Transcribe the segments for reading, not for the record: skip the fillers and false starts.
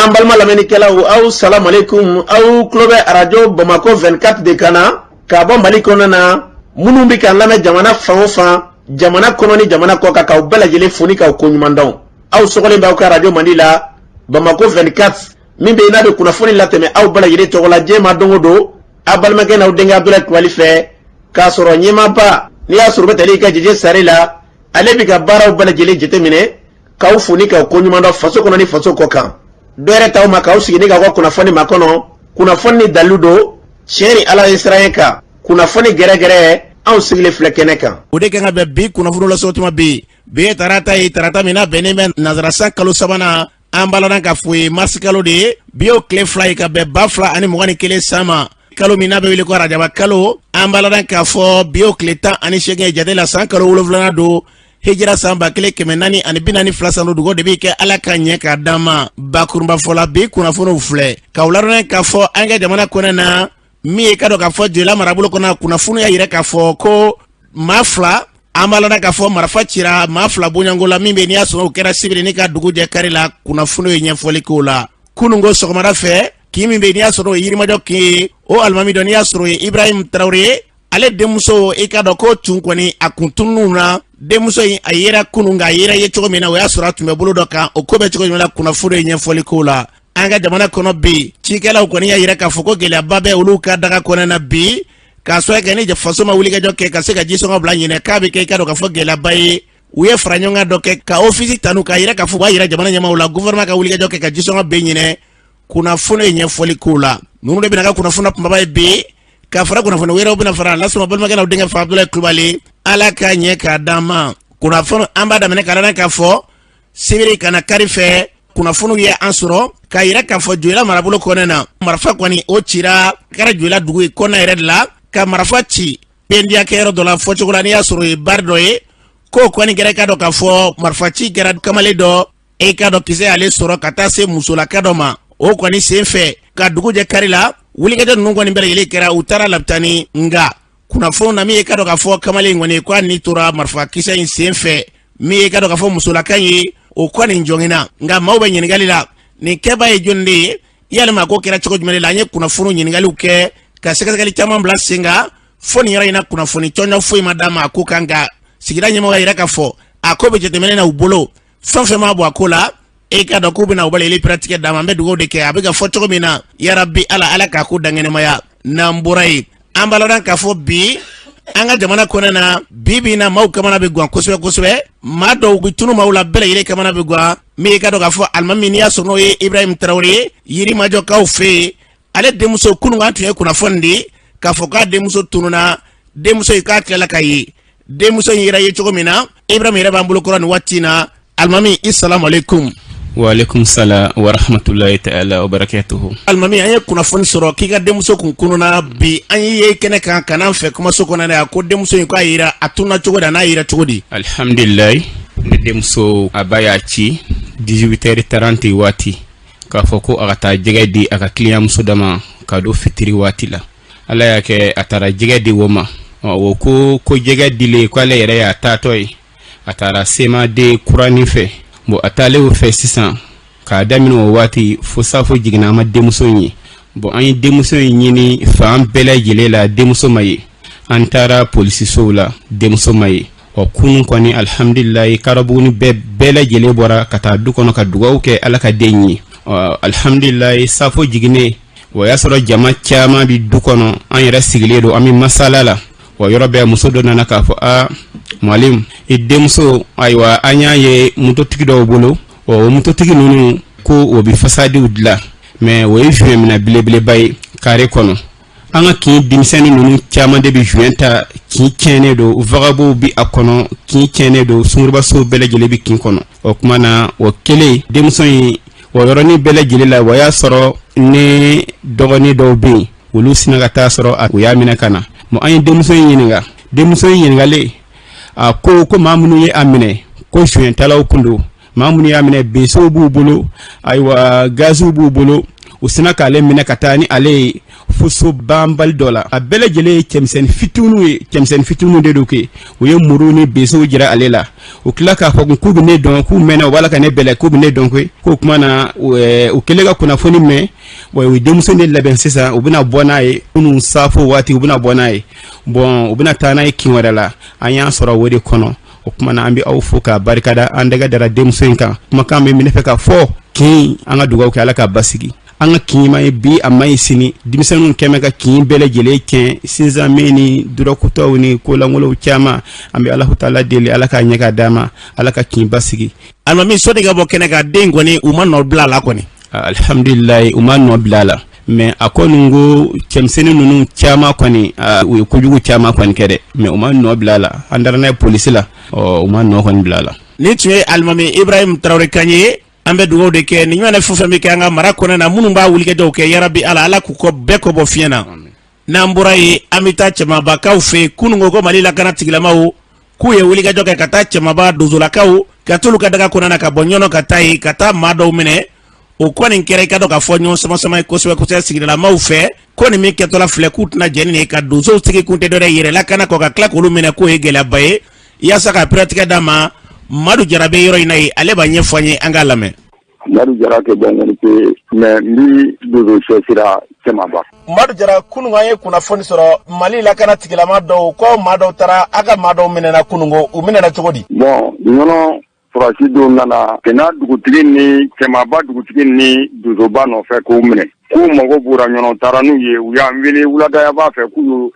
An balima lamɛnnikɛlaw, aw salamalekun. Aw tulo bɛ arajo Bamakɔ 24 de kan na k'a bɔ Mali kɔnɔna na. Minnu bɛ k'an lamɛn jamana fan o fan, jamana kɔnɔ ni jamana kɔ kan, k'aw bɛɛ lajɛlen fo ni k'aw koɲuman dɔn. Aw sɔgɔlen bɛ aw ka arajo mandi la, Bamakɔ 24, min bɛ yen n'a bɛ kunnafoni latɛmɛ aw bɛɛ lajɛlen tɔgɔ la diɲɛ ma don o don, aw balimakɛ n'aw denkɛ Abudulayi Kulubali fɛ, k'a sɔrɔ ɲɛmaaba n'i y'a sɔrɔ bɛ tali i ka Jeje Sare la, ale bɛ ka baaraw bɛɛ lajɛlen jateminɛ, k'aw fo ni k'aw koɲuman dɔn faso kɔnɔ ni faso kɔ kan. Dɔ yɛrɛ t'aw ma k'aw sigi ni k'aw ka kunnafoni makɔnɔ. Kunnafoni ni dalilu don, tiɲɛ ni Ala ye siran kan, kunnafoni gɛrɛgɛrɛ, anw sigilen filɛ kɛnɛ kan. O de kan ka bɛn bi kunnafoni lasɔrɔ tuma bi. Bi ye tarata ye, tarata min n'a bɛnnen bɛ nanzara san kalo sabanan, an b'a la k'a fɔ ye marisi kalo de ye. Bi y'o tile 2 ye ka bɛn 2021 san ma, kalo min n'a bɛ wele ko arajaba kalo. An b'a la k'a fɔ bi y'o tile 18 ye jate la, san kalo wolonwulanan don, hijira san 1442 san. Dugawu de bɛ kɛ Ala ka ɲɛ k'a d'an ma. Bakurunba fɔ la, bi kunnafoniw filɛ k'aw ladɔnniya k'a fɔ an ka jamana kɔnɔ na, min ye ka dɔn k'a fɔ Joyila marabolo kɔnɔ, kunnafoni y'a yira k'a fɔ ko maa fila, an b'a la k'a fɔ marifa cira maa fila bonyanko la, min bɛ n'i y'a sɔrɔ o kɛra sibiri ni ka dugu jɛ kari la. Kunnafoni ye ɲɛfɔli k'o la kununko sɔgɔmada fɛ. Kin min bɛ n'i y'a sɔrɔ o ye Yirimajɔ kin ye, o alimami dɔ n'i y'a sɔrɔ o ye Ibrahim Tarawele ye, ale denmuso, i ka dɔn ko tun kɔni a kun tununw na. Denmuso in a yera kunun, nka a yera ye cogo min na, o y'a sɔrɔ a tun bɛ bolo dɔ kan. O ko bɛ cogo jumɛn na, kunnafoni ye ɲɛfɔli k'o la. An ka jamana kɔnɔ bi, cikɛlaw kɔni y'a yira k'a fɔ ko gɛlɛyaba bɛ olu ka daga kɔnɔ na bi, k'a sababu kɛ ni faso ma wulikajɔ kɛ ka se ka jisɔngɔ bila ɲinɛ, k'a bɛ kɛ i ka dɔn k'a fɔ gɛlɛyaba ye. U ye fara ɲɔgɔn kan dɔ kɛ ka ofisi tanu, k'a yira k'a fɔ u b'a yira jamana ɲɛmaaw la, gouvernement ka wulikajɔ kɛ ka jisɔngɔ bɛɛ ɲinɛ. Kunnafoni ye ɲɛfɔli k'o la. Ninnu de bɛna ka kunnafoni kunbaba ye bi, ka fara kunnafoni wɛrɛw bɛna fara lasɔrɔ balimakɛ n'aw denkɛ fa Abudulayi Kulubali. Ala ka ɲɛ k'a d'an ma. Kunnafoni an b'a daminɛ ka k'a fɔ sibiri ka na kari fɛ, kunnafoniw ye an sɔrɔ k'a yira k'a fɔ Joyila marabolo kɔnɔna na, marifa kɔni o cira, kɛra Joyila dugu ye kɔnɔna yɛrɛ de la, ka marifa ci pendiya kɛyɔrɔ dɔ la. Fɔcogo la, n'i y'a sɔrɔ o ye bari dɔ ye, k'o kɔni kɛra i ka dɔn k'a fɔ marifa ci kɛra kamalen dɔ, e ka dɔn kisɛ y'ale sɔrɔ ka taa se musolaka dɔ ma. O kɔni sen fɛ, ka dugu jɛ kari la, wulikajɔ ninnu kɔni bɛɛ lajɛlen kɛra, u taara lapitani, nka kunnafoni na, min ye ka dɔn k'a fɔ kamalen in kɔni k'a ni tora marifa kisɛ in sen fɛ. Min ye ka dɔn k'a fɔ musolaka ye, o kɔni jɔngina. Nka maaw bɛ ɲininkali la, nin kɛba ye jɔni de ye? Yalima ko kɛra cogo jumɛn la? An ye kunnafoni ɲininkaliw kɛ ka sɛgɛsɛgɛli caman bila sen kan fo nin yɔrɔ in na, kunnafoni jɔnjɔn foyi ma d'a ma a ko kan. Nka sigida ɲɛmɔgɔ y'a yira k'a fɔ a ko bɛ jateminɛ na u bolo, fɛn fɛn ma bɔ a ko la, e ka dɔn k'u bɛna u bali pɛrɛtigɛ d'a ma. An bɛ dugawu de kɛ, a bɛ ka fɔ cogo min na, yarabi Ala, Ala k'a ko dankɛnɛmaya. N'an bɔra yen, an b'a ladɔn k'a fɔ bi an ka jamana kɔnɔ na, bi bi in na, maaw kamana bɛ gan kosɛbɛ kosɛbɛ. Maa dɔw bɛ tunu maaw la, bɛɛ lajɛlen kamana bɛ gan. Min ye ka dɔn k'a fɔ alimami n'i y'a sɔrɔ n'o ye Ibrahim Tarawele ye Yirimajɔkaw fɛ yen, ale denmuso kunun an tun ye kunnafoni di k'a fɔ k'a denmuso tununna. Denmuso in k'a tilala ka ye. Denmuso in yɛrɛ ye cogo min na, Ibrahim yɛrɛ b'an bolo kɔrɔ nin waati in na. Alimami, i salamu aleykum. Waaleykum salam wa rahmatulahi ta'ala wa barakatuhu. Alimami, an ye kunnafoni sɔrɔ k'i ka denmuso kun kununna. Bi an y'i ye kɛnɛ kan ka n'an fɛ kumaso kɔnɔ yan ko denmuso in k'a yira a tununna cogo di, a n'a yira cogo di? Alihamdulilayi, ne denmuso, a ba y'a ci 18h30 waati k'a fɔ ko a ka taa jɛgɛ di a ka client muso dɔ ma ka don fitiri waati la. Ala y'a kɛ a taara jɛgɛ di o ma. O ko ko jɛgɛ dilen k'ale yɛrɛ y'a taatɔ ye, a taara CMAD kuranin fɛ. Bon, a taalen o fɛ sisan, k'a daminɛ o waati fo safo jiginna, an ma denmuso in ye. Bon, an ye denmuso in ɲini fan bɛɛ lajɛlen la, denmuso ma ye. An taara polisisow la, denmuso ma ye. Ɔ, kunun kɔni, alihamdulilayi, Karabuguni bɛɛ lajɛlen bɔra ka taa du kɔnɔ ka dugawu kɛ Ala ka den ye. Ɔ, alihamdulilayi, safo jiginnen, o y'a sɔrɔ jama caman bɛ du kɔnɔ, an yɛrɛ sigilen don, an bɛ masala la. Wa yɔrɔ bɛɛ muso dɔ nana k'a fɔ: "Aa mwalimu, i denmuso, ayiwa, an y'a ye mototigi dɔw bolo." Ɔ, o mototigi ninnu ko o bɛ fasadiw dilan, mais o ye joint minɛ belebeleba ye kare kɔnɔ. An ka kin denmisɛnnin ninnu caman de bɛ joint ta. Kin tiɲɛnen don, vagabonw bɛ a kɔnɔ, kin tiɲɛnen don, sungurubasow bɛɛ lajɛlen bɛ kin kɔnɔ. O tuma na, o kɛlen, denmuso in, o yɔrɔnin bɛɛ lajɛlen la, o y'a sɔrɔ ne dɔgɔnin dɔw bɛ yen, olu sina ka taa sɔrɔ u y'a minɛ ka na. Bon, an ye denmuso in ɲininka. Denmuso in ɲininkalen, a ko ko maa minnu ye a minɛ, ko joint-talaw kun don. Maa minnu y'a minɛ, besow b'u bolo, ayiwa, gaziw b'u bolo. U sina k'ale minɛ ka taa ni ale ye fo so banbali dɔ la. A bɛɛ lajɛlen ye cɛmisɛnnin fitininw ye, cɛmisɛnnin fitininw de don kɛ. U ye muru ni besow jira ale la. U tila k'a fɔ k'u bɛ ne dɔn, k'u mɛnna u b'a la ka ne bɛlɛ, k'u bɛ ne dɔn koyi. K'o tuma na, u kɛlen ka kunnafoni mɛn, u ye denmuso de labɛn sisan, u bɛna bɔ n'a ye kunun safo waati, u bɛna bɔ n'a ye. Bon, u bɛna taa n'a ye kin wɛrɛ la. An y'a sɔrɔ o de kɔnɔ. O tuma na, an bɛ aw fo k'a barikada. An dɛgɛ dara denmuso in kan. Kumakan bɛ min fɛ ka fɔ kin, an ka dugawu kɛ, Ala ka basigi. An ka kin ma ye bi, a ma ye sini. Denmisɛnninw kɛmɛ ka kin bɛɛ lajɛlen tiɲɛ sinsan min ni dɔrɔgutaw ni kolangolow caman. An bɛ Alahu taala deli, Ala k'a ɲɛ ka d'an ma, Ala ka kin basigi. Alimami, sɔni ka bɔ kɛnɛ kan, den kɔni, u ma nɔ bila a la kɔni? Alihamdulilayi, u ma nɔ bila a la, mais a kɔni ko cɛmisɛnnin ninnu caman kɔni, u ye kojugu caman kɔni kɛ dɛ, mais u ma nɔ bila a la. An taara n'a ye polisi la, ɔ, u ma nɔ kɔni bila a la. Nin tun ye alimami Ibrahim Tarawele kan ye. An bɛ dugawu de kɛ nin ɲɔgɔnna fɛn fɛn bɛ kɛ an ka mara kɔnɔna na, minnu b'a wulikajɔw kɛ, yarabi Ala, Ala k'u kɔ bɛɛ kɔ bɔ fiɲɛ na. N'an bɔra yen, an bɛ taa Cɛmabakaw fɛ yen. Kununko ko Mali lakana tigilamaw k'u ye wulikajɔ kɛ ka taa Cɛmaba dozolakaw, ka t'olu ka daga kɔnɔna na, ka bɔ Ɲɔnɔ ka taa yen, ka taa maa dɔw minɛ. O kɔni kɛra, i ka dɔn k'a fɔ, ɲɔgɔn sama-sama ye kosɛbɛ kosɛbɛ sigidalamaw fɛ. Ko nin min kɛtɔla filɛ, k'u tɛna jɛn ni ye ka donsow sigi kun tɛ dɔwɛrɛ yɛrɛ lakana kɔ, ka tila k'olu minɛ, k'o ye gɛlɛyaba ye. Yaasa ka pɛrɛtigɛ d'a ma, Madu Jara bɛ yɔrɔ in na yen, ale b'a ɲɛfɔ an ye, an k'a lamɛn. Madu Jara kɛ bɔ Ŋɔnipe, mais n bi donso chef ra Cɛmaba. Madu Jara, kununko an ye kunnafoni sɔrɔ Mali lakana tigilama dɔw ko maa dɔw taara a ka maa dɔw minɛna kununko. U minɛna cogo di? Bon, Ɲɔnɔ sɔrɔdasi dɔw nana ka na dugutigi ni Cɛmaba dugutigi ni donsoba nɔfɛ k'u minɛ, k'u mago b'u ra Ɲɔnɔ, taara n'u ye. U y'an wele wuladayaba fɛ k'u y'u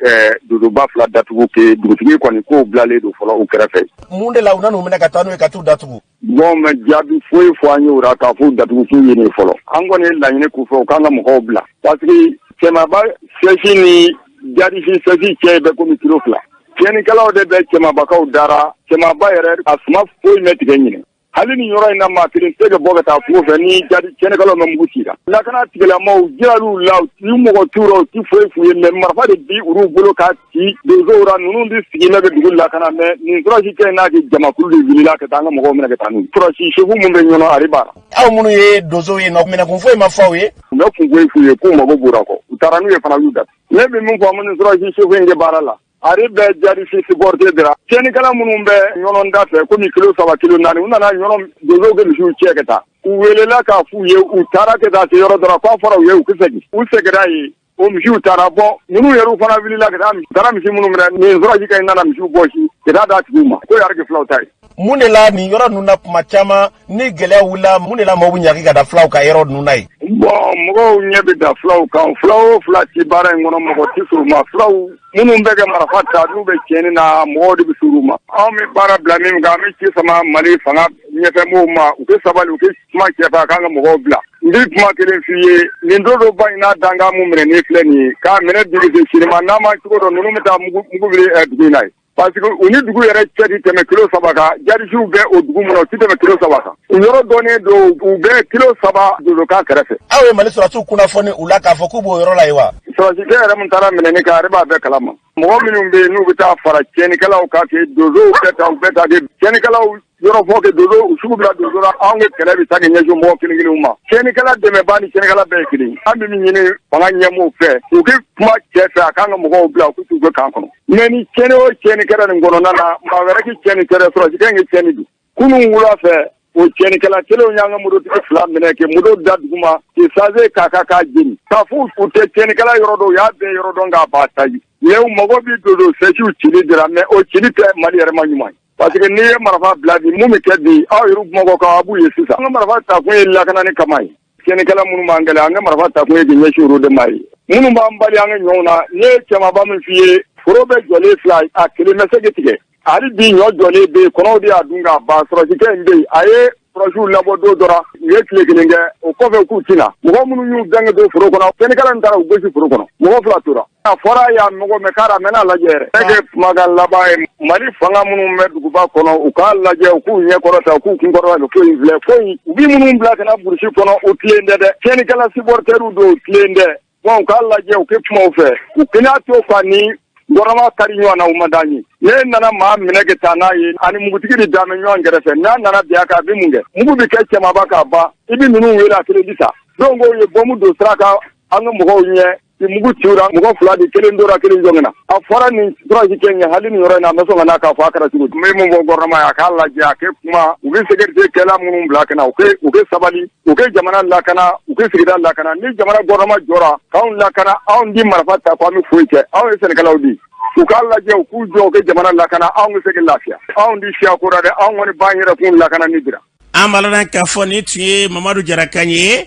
donsoba fila datugu, ke dugutigi kɔni k'o bilalen don fɔlɔ u kɛrɛfɛ. Mun de la u nan'u minɛ ka taa n'u ye ka t'u datugu? Bon, mais jaabi foyi fɔ an ye o ra k'a fɔ datugu k'u ye nin fɔlɔ. An kɔni ye laɲini k'u fɛ, u k'an ka mɔgɔw bila, parce que Cɛmaba siège ni jadisi siège cɛ bɛ komi kilo 2. Tiɲɛnikɛlaw de bɛ Cɛmabakaw dara. Cɛmaba yɛrɛ, a suma foyi mɛ tigɛ ɲinɛ. Hali ni yɔrɔ in na, maa kelen tɛ ka bɔ ka taa kungo fɛ ni jadi tiɲɛnikɛlaw ma mugu ci la. Lakana tigilamaw jiral'u la, ni mɔgɔ t'u rɔ, u ti foyi f'u ye, mais marifa de bi olu bolo ka ci donsow ra. Ninnu bi sigi bɛ dugu lakana, mais nin sɔrɔsi kɛ n'a kɛ jamakulu de wulila ka taa an ka mɔgɔw minɛ ka taa n'u ye. Sɔrɔsi chef mun bɛ Ɲɔnɔ, ale b'a la. Aw minnu ye donsow ye, nɔ minɛkun foyi ma fɔ aw ye? U bɛ kun foyi f'u ye k'u mago b'u ra kɔ. U taara n'u ye fana, y'u datugu. Ne bɛ min fɔ, minnu sɔrɔsi chef in kɛ baara la, ari bɛ jadisi supporter de la. Tiɲɛnikɛla minnu bɛ Ɲɔnɔ da fɛ, komi kilo 3, kilo 4, u nana Ɲɔnɔ donsow kɛ misiw cɛ ka taa. U welela k'a f'u ye, u taara ka taa se yɔrɔ dɔ la, k'a fɔra u ye u tɛ segin. U seginna yen, o misiw taara. Bɔ ninnu yɛrɛ fana wulila ka taa, taara misi minnu minɛ nin sɔrɔsi ka nana misiw bɔsi ka taa d'a tigiw ma, ko yɛrɛ kɛ fulaw ta ye. Mun de la nin yɔrɔ ninnu na, kuma caman ni gɛlɛya wulila, mun de la maaw bɛ ɲagi ka da fulaw ka yɔrɔ ninnu na yen? Bon, mɔgɔw ɲɛ bɛ da fulaw kan. Fulaw o fila ci baara in kɔnɔ, mɔgɔ tɛ sɔrɔ ma. Fulaw minnu bɛ kɛ marifa ta, n'u bɛ tiɲɛni na, mɔgɔw de bɛ sɔrɔ u ma. Anw bɛ baara bila min kan, an bɛ ci sama Mali fanga ɲɛfɛmɔgɔw ma, u kɛ sabali, u kɛ kuma cɛfɛ, a k'an ka mɔgɔw bila. N bɛ kuma kelen f'i ye: nin don dɔ ba in n'a dankan mun minɛ ni filɛ nin ye, k'a minɛ bi se sini ma, n'a ma cogo dɔn, ninnu bɛ taa mugu wuli dugu in na ye, parce que u ni dugu yɛrɛ cɛ ti tɛmɛ kilo 3 kan. Jadisiw bɛ o dugu min na, u ti tɛmɛ kilo 3 kan. U yɔrɔ dɔnnen don, u bɛ kilo 3 donsokan kɛrɛfɛ. Aw ye Mali sɔrɔsiw kunnafoni u la k'a fɔ k'u b'o yɔrɔ la yen wa? Sɔrɔsikɛ yɛrɛ min taara minɛni kɛ, ale b'a bɛɛ kalama. Mɔgɔ minnu bɛ yen n'u bɛ taa fara tiɲɛnikɛlaw kan, kɛ donsow bɛɛ ta, u bɛɛ ta kɛ tiɲɛnikɛlaw yɔrɔ fɔ, kɛ donso u sugu bila donso la. Anw ka kɛlɛ bɛ taa kɛ ɲɛsin mɔgɔ kelen kelenw ma. Tiɲɛnikɛla dɛmɛbaa ni tiɲɛnikɛla bɛɛ ye kelen. An bɛ min ɲini fanga ɲɛmɔgɔw fɛ, u kɛ kuma cɛ fɛ, a k'an ka mɔgɔw bila, u k'u t'u ka kan kɔnɔ. Mais ni tiɲɛni o tiɲɛni kɛra nin kɔnɔna na, maa wɛrɛ kɛ tiɲɛni kɛra, sɔrɔsikɛ in kɛ tiɲɛni dun. Kunun wula fɛ, o tiɲɛnikɛla kelenw y'an ka mototigi fila minɛ, kɛ moto da duguma, k'i sanse k'a ka k'a jeni, k'a fɔ u tɛ tiɲɛnikɛla yɔrɔ dɔn. U y'a bɛɛ yɔrɔ dɔn k'a ba ta ye. Mais u mago bɛ donso sɛsiw cili de la, mais o cili tɛ Mali yɛrɛ ma ɲuman ye, parce que n'i ye marifa bila bi, mun bɛ kɛ bi, aw yɛrɛ Bamakɔ kan, a b'u ye sisan. An ka marifa takun ye lakanani kama ye. Tiɲɛnikɛla minnu b'an kɛlɛ, an ka marifa takun ye k'i ɲɛsin olu de ma ye. Minnu b'an bali an ka ɲɔw na, ne ye cɛmaba min f'i ye, foro bɛɛ jɔlen fila, a kelen bɛ se k'i tigɛ. Hali bi ɲɔ jɔlen bɛ yen, kɔnɔw de y'a dun k'a ban. Sɔrɔsikɛ in bɛ yen, a ye sɔrɔsiw labɔ don dɔ la, u ye tile kelen kɛ, o kɔfɛ k'u tɛna. Mɔgɔ minnu y'u gɛn don foro kɔnɔ, tiɲɛnikɛla in taara u gosi foro kɔnɔ, mɔgɔ fila tora. A fɔra y'a mɔgɔ mɛ k'a mɛn n'a lajɛ yɛrɛ. Ne kɛ kumakan laban ye, Mali fanga minnu bɛ duguba kɔnɔ, u k'a lajɛ, u k'u ɲɛ kɔrɔta, u k'u kun kɔrɔta, ko in filɛ, ko in, u bi minnu bila ka na burusi kɔnɔ, u tilen tɛ dɛ. Tiɲɛnikɛla supporteriw don, u tilen tɛ. Bon, u k'a lajɛ, u kɛ kuma u fɛ, u kɛnɛya to ka ni gouvernement kari ɲɔgɔn na, u man d'an ye. Ne nana maa minɛ ka taa n'a ye, ani mugutigi de dan bɛ ɲɔgɔn kɛrɛfɛ. N'a nana bin a kan, a bɛ mun kɛ? Mugu bɛ kɛ cɛmaba k'a ban. I bɛ ninnu wele, a kelen bi ta. Donc o ye bɔmu don sira kan an ka mɔgɔw ɲɛ. Mugu ci u ra, mɔgɔ fila di, kelen tora, kelen jɔngina. A fɔra nin sɔrɔdasi kɛ ɲɛ hali nin yɔrɔ in na, a ma sɔn ka n'a k'a fɔ a kɛra cogo di. N bɛ mun fɔ gouvernement ye, a k'a lajɛ, a kɛ kuma, u bɛ sécurité kɛla minnu bila ka na, u kɛ sabali, u kɛ jamana lakana, u kɛ sigida lakana. Ni jamana gouvernement jɔra k'anw lakana, anw di marifa ta ko an bɛ foyi kɛ, anw ye sɛnɛkɛlaw di. U k'a lajɛ, u k'u jɔ, u kɛ jamana lakana, anw bɛ se ka lafiya. Anw di siya ko ra dɛ, anw kɔni b'an yɛrɛ kun lakana ni dira. An b'a lɔn k'a fɔ nin tun ye Mamadu Jara kan ye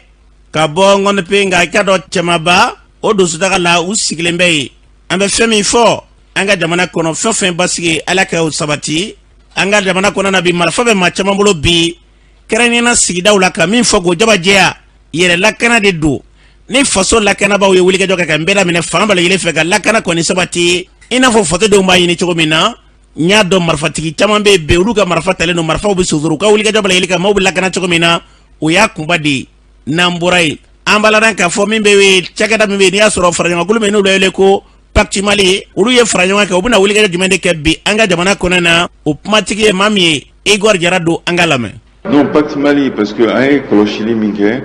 ka bɔ Ŋɔnɔpe. Nka i k'a dɔn, Cɛmaba o donsutaga la, u sigilen bɛ yen. An bɛ fɛn min fɔ an ka jamana kɔnɔ, fɛn fɛn basigi, Ala ka o sabati an ka jamana kɔnɔ na. Bi, marifa bɛ maa caman bolo bi, kɛrɛnkɛrɛnnenya sigidaw la. Ka min fɔ k'o jabajɛya, yɛrɛ lakana de don. Ni faso lakanabaaw ye wulikajɔ kɛ ka n bɛɛ daminɛ fan bɛɛ lajɛlen fɛ ka lakana kɔni sabati, i n'a fɔ fasodenw b'a ɲini cogo min na. N y'a dɔn, marifatigi caman bɛ yen bi, olu ka marifa talen don, marifaw bɛ sosoro. U ka wulikajɔ bɛɛ lajɛlen ka maaw bɛ lakana cogo min na, o y'a kunba de ye. N'an bɔra yen, an b'a ladɔn k'a fɔ min bɛ yen, cakɛda min bɛ yen, n'i y'a sɔrɔ faraɲɔgɔnkulu min n'u bɛ wele ko Pacte Mali, olu ye fara ɲɔgɔn kan, u bɛna wulikajɔ jumɛn de kɛ bi an ka jamana kɔnɔ na? O kumatigi ye maa min ye, Igor Jara don. An ka lamɛn. Non, Pacte Mali, parce que an ye kɔlɔsili min kɛ,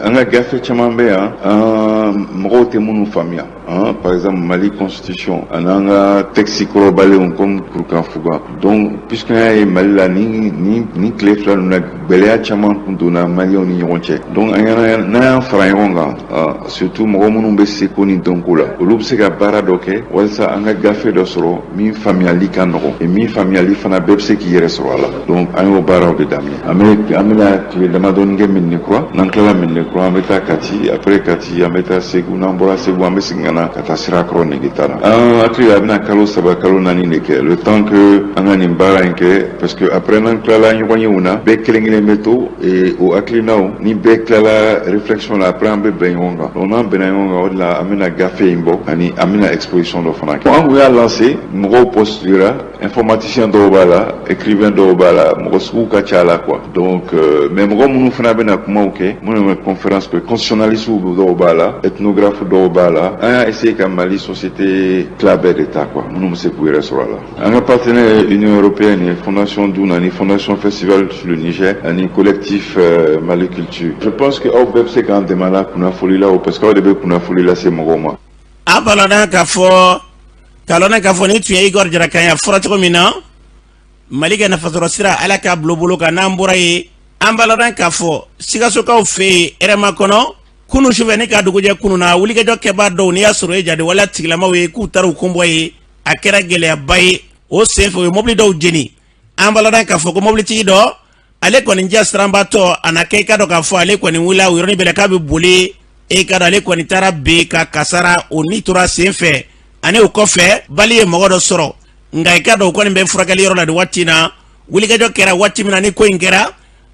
an ka gafe caman bɛ yan, an mɔgɔw tɛ minnu faamuya hein, par exemple Mali constitution ani an ka texte kɔrɔbalenw comme Kurukanfuga. Donc puisque an y'a ye Mali la ni tile 2 ninnu na, gɛlɛya caman kun donna Maliyɛnw ni ɲɔgɔn cɛ. Donc an y'an n'an y'an fara ɲɔgɔn kan, surtout mɔgɔ minnu bɛ seko ni dɔnko la, olu bɛ se ka baara dɔ kɛ walasa an ka gafe dɔ sɔrɔ min faamuyali ka nɔgɔn et min faamuyali fana, bɛɛ bɛ se k'i yɛrɛ sɔrɔ a la. Donc an y'o baaraw de daminɛ. An bɛna tile damadɔni kɛ Mɛdinakura. N'an tilala Mɛdinakura, an bɛ taa Kati. Après Kati, an bɛ taa Segu. N'an bɔra Segu, an bɛ segin ka na ka taa Sirakɔrɔ Negeta la. An hakili la, a bɛna kalo 3, kalo 4 de kɛ, le temps que an ka nin baara in kɛ, parce que après n'an tilala ɲɔgɔn yew na, bɛɛ kelen kelen bɛ to et o hakilinaw ni bɛɛ tilala réflexion la, après an bɛ bɛn ɲɔgɔn kan. Donc n'an bɛnna ɲɔgɔn kan, o de la an bɛna gafe in bɔ ani an bɛna exposition dɔ fana kɛ. An kun y'a lancé, mɔgɔw postulera, informaticien dɔw b'a la, écrivain dɔw b'a la, mɔgɔ sugu ka ca la quoi. Donc mais mɔgɔ minnu fana bɛna kumaw kɛ, minnu bɛ conférence kɛ, constitutionnaliste dɔw b'a la, ethnographe dɔw b'a la. An y'a essayé ka Mali société tila bɛɛ de ta quoi, minnu bɛ se k'u yɛrɛ sɔrɔ a la. An ka partenaire ye Union européenne ye, Fondation Duna ani Fondation Festival sur le Niger ani collectif Mali Culture. Je pense que aw bɛɛ bɛ se k'an dɛmɛ a la kunnafoli la o, parce que aw de bɛ kunnafoli lase mɔgɔw ma. An b'a lɔn k'a fɔ, k'a lɔn k'a fɔ nin tun ye Igor Jara kan ye. A fɔra cogo min na, Mali ka nafasɔrɔ sira, Ala k'a bilo bolo kan. N'an bɔra yen, an b'a lɔn k'a fɔ Sikasokaw fɛ yen, hɛrɛma kɔnɔ, kunu sufɛ ni ka dugujɛ kunu na, wulikajɔ kɛbaa dɔw, n'i y'a sɔrɔ e jadiwaleya tigilamaw ye, k'u taara u kunbɔ ye, a kɛra gɛlɛyaba ye. O senfɛ, u ye mobili dɔw jeni. An b'a lɔn k'a fɔ ko mobilitigi dɔ, ale kɔni ja siranbatɔ a na kɛ, i ka dɔn k'a fɔ ale kɔni wulila o yɔrɔnin bɛɛ la k'a bɛ boli. E ka dɔn, ale kɔni taara ben ka kasara, o ni tora sen fɛ. Ani o kɔfɛ, bali ye mɔgɔ dɔ sɔrɔ, nka i ka dɔn, o kɔni bɛ furakɛli yɔrɔ la nin waati in na. Wulikajɔ kɛra waati min na, ni ko in kɛra,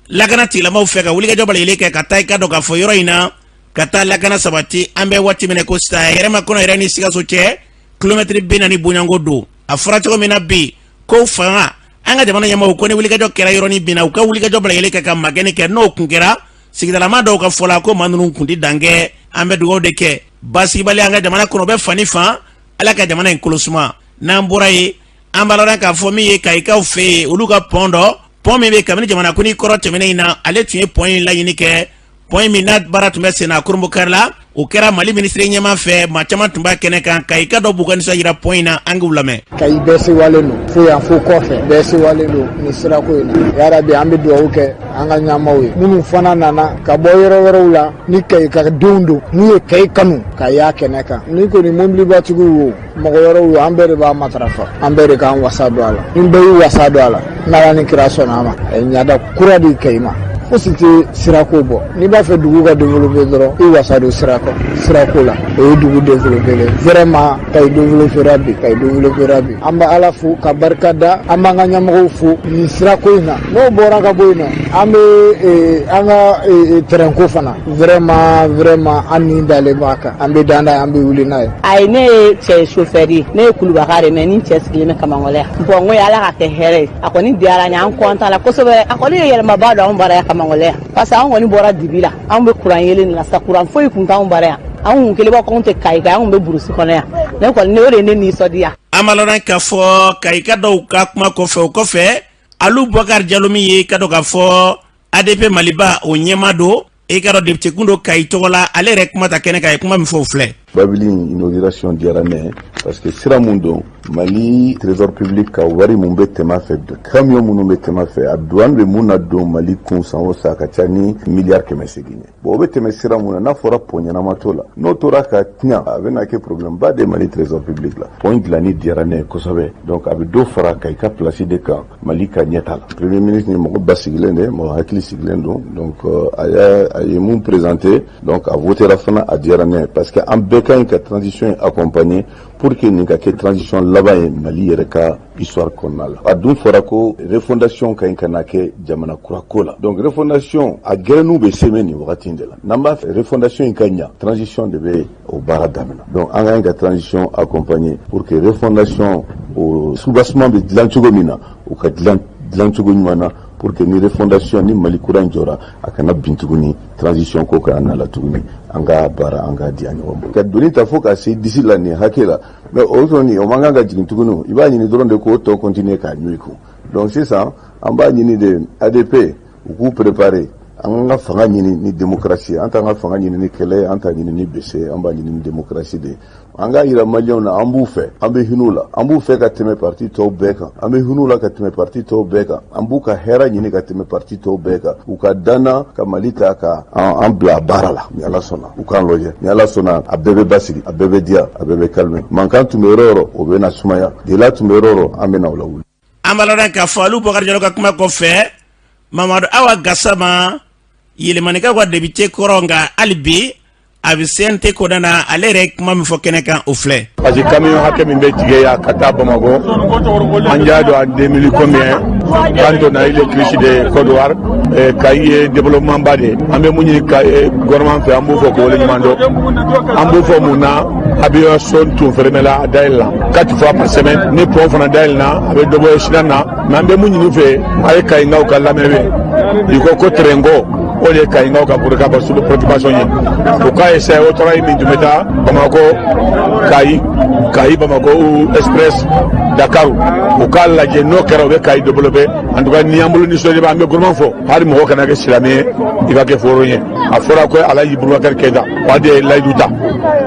lakana tigilamaw fɛ ka wulikajɔ bɛɛ kɛ ka taa, i ka dɔn k'a fɔ yɔrɔ in na, ka taa lakana sabati. An bɛ waati min na ko sisan, hɛrɛma kɔnɔ yɛrɛ ni Sikaso cɛ, kilomɛtiri 40 bonyanko don. A fɔra cogo min na bi, ko fanga, an ka jamana ɲɛmaaw ko ni wulikajɔ kɛra yɔrɔnin bin na, u ka wulikajɔ bɛɛ lajɛlen kɛ ka magɛnni kɛ. N'o kun kɛra, sigidalama dɔw ka fɔ la ko maa ninnu kun tɛ dan kɛ. An bɛ dugawu de kɛ, basigibali an ka jamana kɔnɔ, bɛ fan ni fan, Ala ka jamana in kolo suma. N'an bɔra yen, an b'a lɔn k'a fɔ min ye Kayikaw fɛ yen, olu ka pont dɔ, pont min bɛ kabini jamana kuntigi kɔrɔ tɛmɛnen in na, ale tun ye pont in laɲini kɛ. Pont min n'a baara tun bɛ sen na kurunbokari la, o kɛra Mali minisiri ɲɛmaa fɛ, maa caman tun b'a kɛnɛ kan. Kayika dɔ b'u ka nisɔn jira pont in na, an k'u lamɛn. Kayi bɛɛ sewalen don, fo yan fo kɔfɛ, bɛɛ sewalen don nin sirako in na. Yarabi, an bɛ dugawu kɛ an ka ɲɛmaw ye, minnu fana nana ka bɔ yɔrɔ wɛrɛw la, ni Kayi ka denw don, n'u ye Kayi kanu ka y'a kɛnɛ kan. Ni kɔni mobilibatigiw wo, mɔgɔ wɛrɛw wo, an bɛɛ de b'a matarafa, an bɛɛ de k'an wasa don a la. Ni bɛɛ y'i wasa don a la, n'Ala ni kira sɔnna a ma, a ye ɲada kura di Kayi ma. Fosi tɛ sirako bɔ. N'i b'a fɛ dugu ka développer dɔrɔn, i wasa don sirako sirako la, o ye dugu développer le. Vraiment, Kayi développera bi, Kayi développera bi. An bɛ Ala fo ka barika da, an b'an ka ɲɛmɔgɔw fo nin sirako in na. N'o bɔra ka bɔ yen nɔ, an bɛ an ka terrain ko fana, vraiment, vraiment, an ni dalen b'a kan, an bɛ dan n'a ye, an bɛ wuli n'a ye. Ayi, ne ye cɛ chauffeur ye, ne ye Kulubaka de, mais ni cɛ sigilen bɛ Kamakɔlɔ yan. Bon, n ko Ala ka kɛ hɛrɛ ye, a kɔni diyara n ye, an content la kosɛbɛ. A kɔni ye yɛlɛmaba don anw bara yan Kamakɔlɔ yan, parce que an kɔni bɔra dibi la, anw bɛ kuran yelen la sa, kuran foyi kun t'anw bara yan. Anw kun kelen bɔ k'anw tɛ Kayi kan, anw bɛ brousse kɔnɔ yan. Ne kɔni, o de ye ne nisɔndiya. An b'a lɔn k'a fɔ Kayika dɔw ka kuma kɔfɛ, o kɔfɛ, Alu Bɔkari Jalo min ye, ka dɔn k'a fɔ ADP Maliba o ɲɛmaa don, e ka dɔn député kun don Kayi tɔgɔ la, ale yɛrɛ kuma ta kɛnɛ kan, a ye kuma min fɔ, o filɛ. Babili inauguration diyara ne ye parce que sira mun don, Mali trésor public ka wari mun bɛ tɛmɛ a fɛ, camion minnu bɛ tɛmɛ a fɛ, a douane bɛ mun na don Mali kun san o san, a ka ca ni miliyari 800 ye. Bon, o bɛ tɛmɛ sira mun na, n'a fɔra pont ɲɛnama t'o la, n'o tora ka tiɲɛ, a bɛna kɛ problème ba de Mali trésor public la. Pont dilanni diyara ne ye kosɛbɛ. Donc a bɛ dɔ fara Kayi ka place de kan Mali ka ɲɛta la. Premier ministre ni mɔgɔ basigilen de, mɔgɔ hakili sigilen don. Donc a y'a a ye mun présenté, donc a votera fana, a diyara ne ye parce que an bɛɛ ka ɲi ka transition accompagner pour que nin ka kɛ transition laban ye Mali yɛrɛ ka histoire kɔnɔna la. A dun fɔra ko refondation ka ɲi ka na kɛ jamana kura ko la. Donc refondation a gɛrɛniw bɛ semer nin wagati in de la. N'an b'a fɛ refondation in ka ɲa, transition de bɛ o baara daminɛ. Donc an ka ɲi ka transition accompagner pour que refondation o soubassement bɛ dilan cogo min na, o ka dilan dilancogo ɲuman na, pour que ni refondation ni Mali kura in jɔra, a kana bin tuguni, transition ko kana na la tuguni. An ka baara, an ka di a ɲɔgɔn bolo ka doni ta fo ka se disi la nin hakɛ la. Mais o kɔni, o man kan ka jigin tuguni. I b'a ɲini dɔrɔn de k'o tɔ continuer k'a ɲun i kun. Donc sisan an b'a ɲini de ADP u k'u préparer. An ka fanga ɲini ni démocratie, an t'an ka fanga ɲini ni kɛlɛ, an t'a ɲini ni bese, an b'a ɲini ni démocratie de ye. An k'a yira Maliyɛnw na, an b'u fɛ, an bɛ hinɛ u la, an b'u fɛ ka tɛmɛ parti tɔw bɛɛ kan, an bɛ hinɛ u la ka tɛmɛ parti tɔw bɛɛ kan, an b'u ka hɛrɛ ɲini ka tɛmɛ parti tɔw bɛɛ kan. U ka danna ka Mali ta ka an bila baara la. Ni Ala sɔnna, u k'an lajɛ. Ni Ala sɔnna, a bɛɛ bɛ basigi, a bɛɛ bɛ diya, a bɛɛ bɛ calmer. Mankan tun bɛ yɔrɔ o yɔrɔ, o bɛ na sumaya. Gɛlɛya tun bɛ yɔrɔ o yɔrɔ, an bɛ na o lawuli. An b'a lɔn k'a fɔ Alu Bɔkari Jalo ka kuma kɔfɛ, Mamadu Awa Gasama, Yelimanikaw ka député kɔrɔ, nka hali bi a bɛ CNT kɔnɔna na, ale yɛrɛ ye kuma min fɔ kɛnɛ kan, o filɛ. Parce que camion hakɛ min bɛ tigɛ yan ka taa Bamakɔ, an y'a dɔn en 2000 combien, quand on a eu le crise de Côte d'Ivoire, Kayi ye développement ba de ye. An bɛ mun ɲini ka gouvernement fɛ, an b'o fɔ k'o waleɲuman dɔn. An b'o fɔ mun na, aviation tun fermé la, a dayɛlɛ la quatre fois par semaine. Ni pont fana dayɛlɛ na, a bɛ dɔ bɔ sira na. Mais an bɛ mun ɲini fɛ, a ye Kayinkaw ka lamɛn. I ko ko train ko, o de ye Kayinkaw ka préoccupation ye. U k'a essayer autorail min tun bɛ taa Bamakɔ Kayi, Kayi Bamakɔ ou express Dakar, u k'a lajɛ. N'o kɛra, u bɛ Kayi développer. En tout cas, ni y'an bolo nisɔndiya, an bɛ gouvernement fɔ. Hali mɔgɔ kana kɛ silamɛ ye, i ka kɛ foro ye. A fɔra ko Alaji Bubakari Keyita o de ye layidu ta,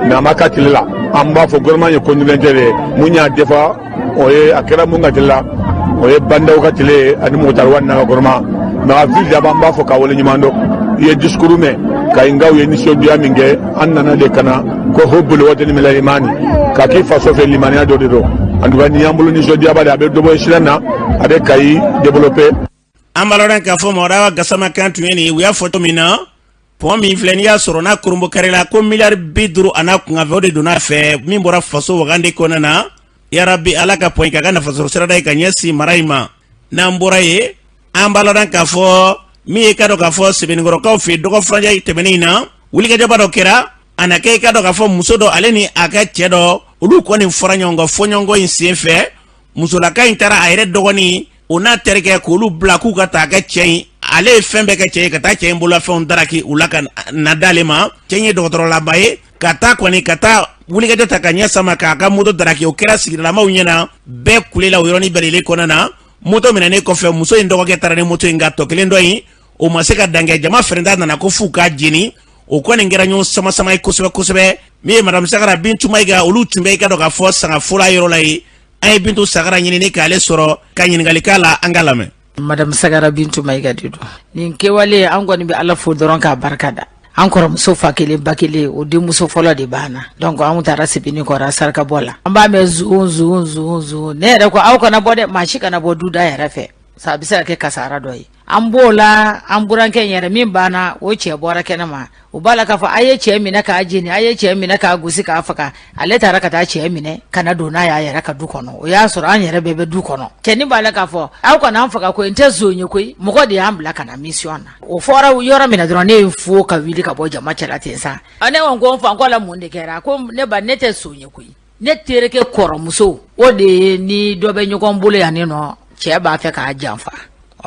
mais a ma k'a tile la. An b'a fɔ gouvernement ye continuité de ye. Mun y'a defa, o ye a kɛra mun ka tile la, o ye Bandaw ka tile ye ani Moctar Ouane n'a ka gouvernement. Mais a ville d'abord, an b'a fɔ k'a waleɲuman dɔn. I ye discours mɛn, Kayinkaw ye nisɔndiya min kɛ. An nana de ka na ko hubbul watani minal imani, ka k'i faso fɛ, limaniya dɔ de don. En tout cas, ni y'an bolo nisɔndiyaba de, a bɛ dɔ bɔ sira na, a bɛ Kayi développer. An b'a lɔn k'a fɔ Mamadu Awa Gasama kan tun ye nin ye. U y'a fɔ cogo min na, pont min filɛ, n'i y'a sɔrɔ n'a koronbo kari la, ko miliyari 50 a n'a kunkanfɛ, o de donna a fɛ min bɔra faso wagande kɔnɔna na. Yarabi, Ala ka pont in k'a ka nafasɔrɔ sirada ye ka ɲɛsin mara in ma. N'an bɔra yen, an b'a lɔn k'a fɔ min ye, ka dɔn k'a fɔ Sɛbɛnnikɔrɔkaw fɛ, dɔgɔ furancɛ tɛmɛnen in na, wulikajɔba dɔ kɛra. A na kɛ, i ka dɔn k'a fɔ muso dɔ, ale ni a ka cɛ dɔ, olu kɔni fɔra ɲɔgɔn kɔ. Fɔɲɔgɔnkɔ in sen fɛ, musolaka in taara a yɛrɛ dɔgɔnin, o n'a terikɛ, k'olu bila k'u ka taa a ka cɛ in. Ale ye fɛn bɛɛ kɛ cɛ ye, ka taa cɛ in bololafɛnw daraki u la ka na d'ale ma. Cɛ in ye dɔgɔtɔrɔlaba ye, ka taa kɔni ka taa wulikajɔ ta ka ɲɛ sama k'a ka moto daraki. O kɛra sigidalamaw ɲɛna, bɛɛ kulela o yɔrɔnin bɛɛ kɔnɔna na. Moto minɛnen kɔfɛ, muso in dɔgɔkɛ taara ni moto in, ka tɔ kelen dɔ in, o ma se ka dan kɛ. Jama fɛrɛnta nana ko f'u k'a jeni. O kɔni kɛra ɲɔgɔn sama sama ye kosɛbɛ kosɛbɛ. Min ye Madame Sagara Bintu Mayiga, olu tun bɛ, i ka dɔn k'a fɔ Sangafola yɔrɔ la ye. An ye Bintu Sagara ɲini k'ale sɔrɔ ka ɲininkali k'a la, an ka lamɛn. Madame Sagara Bintu Mayiga de don. Nin kɛwale, an kɔni bɛ Ala fo dɔrɔn k'a barika da. An kɔrɔmuso fa kelen ba kelen, o denmuso fɔlɔ de b'an na. Donc anw taara Sebeni kɔrɔ saraka bɔ la, an b'a mɛn zon zon zon zon. Ne yɛrɛ ko aw kana bɔ dɛ, maa si kana bɔ duda yɛrɛ fɛ sa, a bɛ se ka kɛ kasara dɔ ye. An b'o la, an burankɛ in yɛrɛ min banna, o cɛ bɔra kɛnɛ ma, o b'a la k'a fɔ a ye cɛ minɛ k'a jeni, a ye cɛ minɛ k'a gosi k'a faga. Ale taara ka taa cɛ minɛ ka na don n'a y'a yɛrɛ ka du kɔnɔ. O y'a sɔrɔ an yɛrɛ bɛɛ bɛ du kɔnɔ. Cɛnin b'a la k'a fɔ aw kana an faga koyi, n tɛ zon ye koyi, mɔgɔ de y'an bila ka na mission na. O fɔra yɔrɔ min na dɔrɔn, ne ye n fo ka wuli ka bɔ jama cɛla ten sa. Ne ko n fa, n ko la mun de kɛra? Ko ne ba, ne tɛ zon ye koyi, ne terikɛ kɔrɔmuso o de ye, ni dɔ bɛ ɲɔgɔn bolo yan nɔ, cɛ b'a fɛ k'a janfa,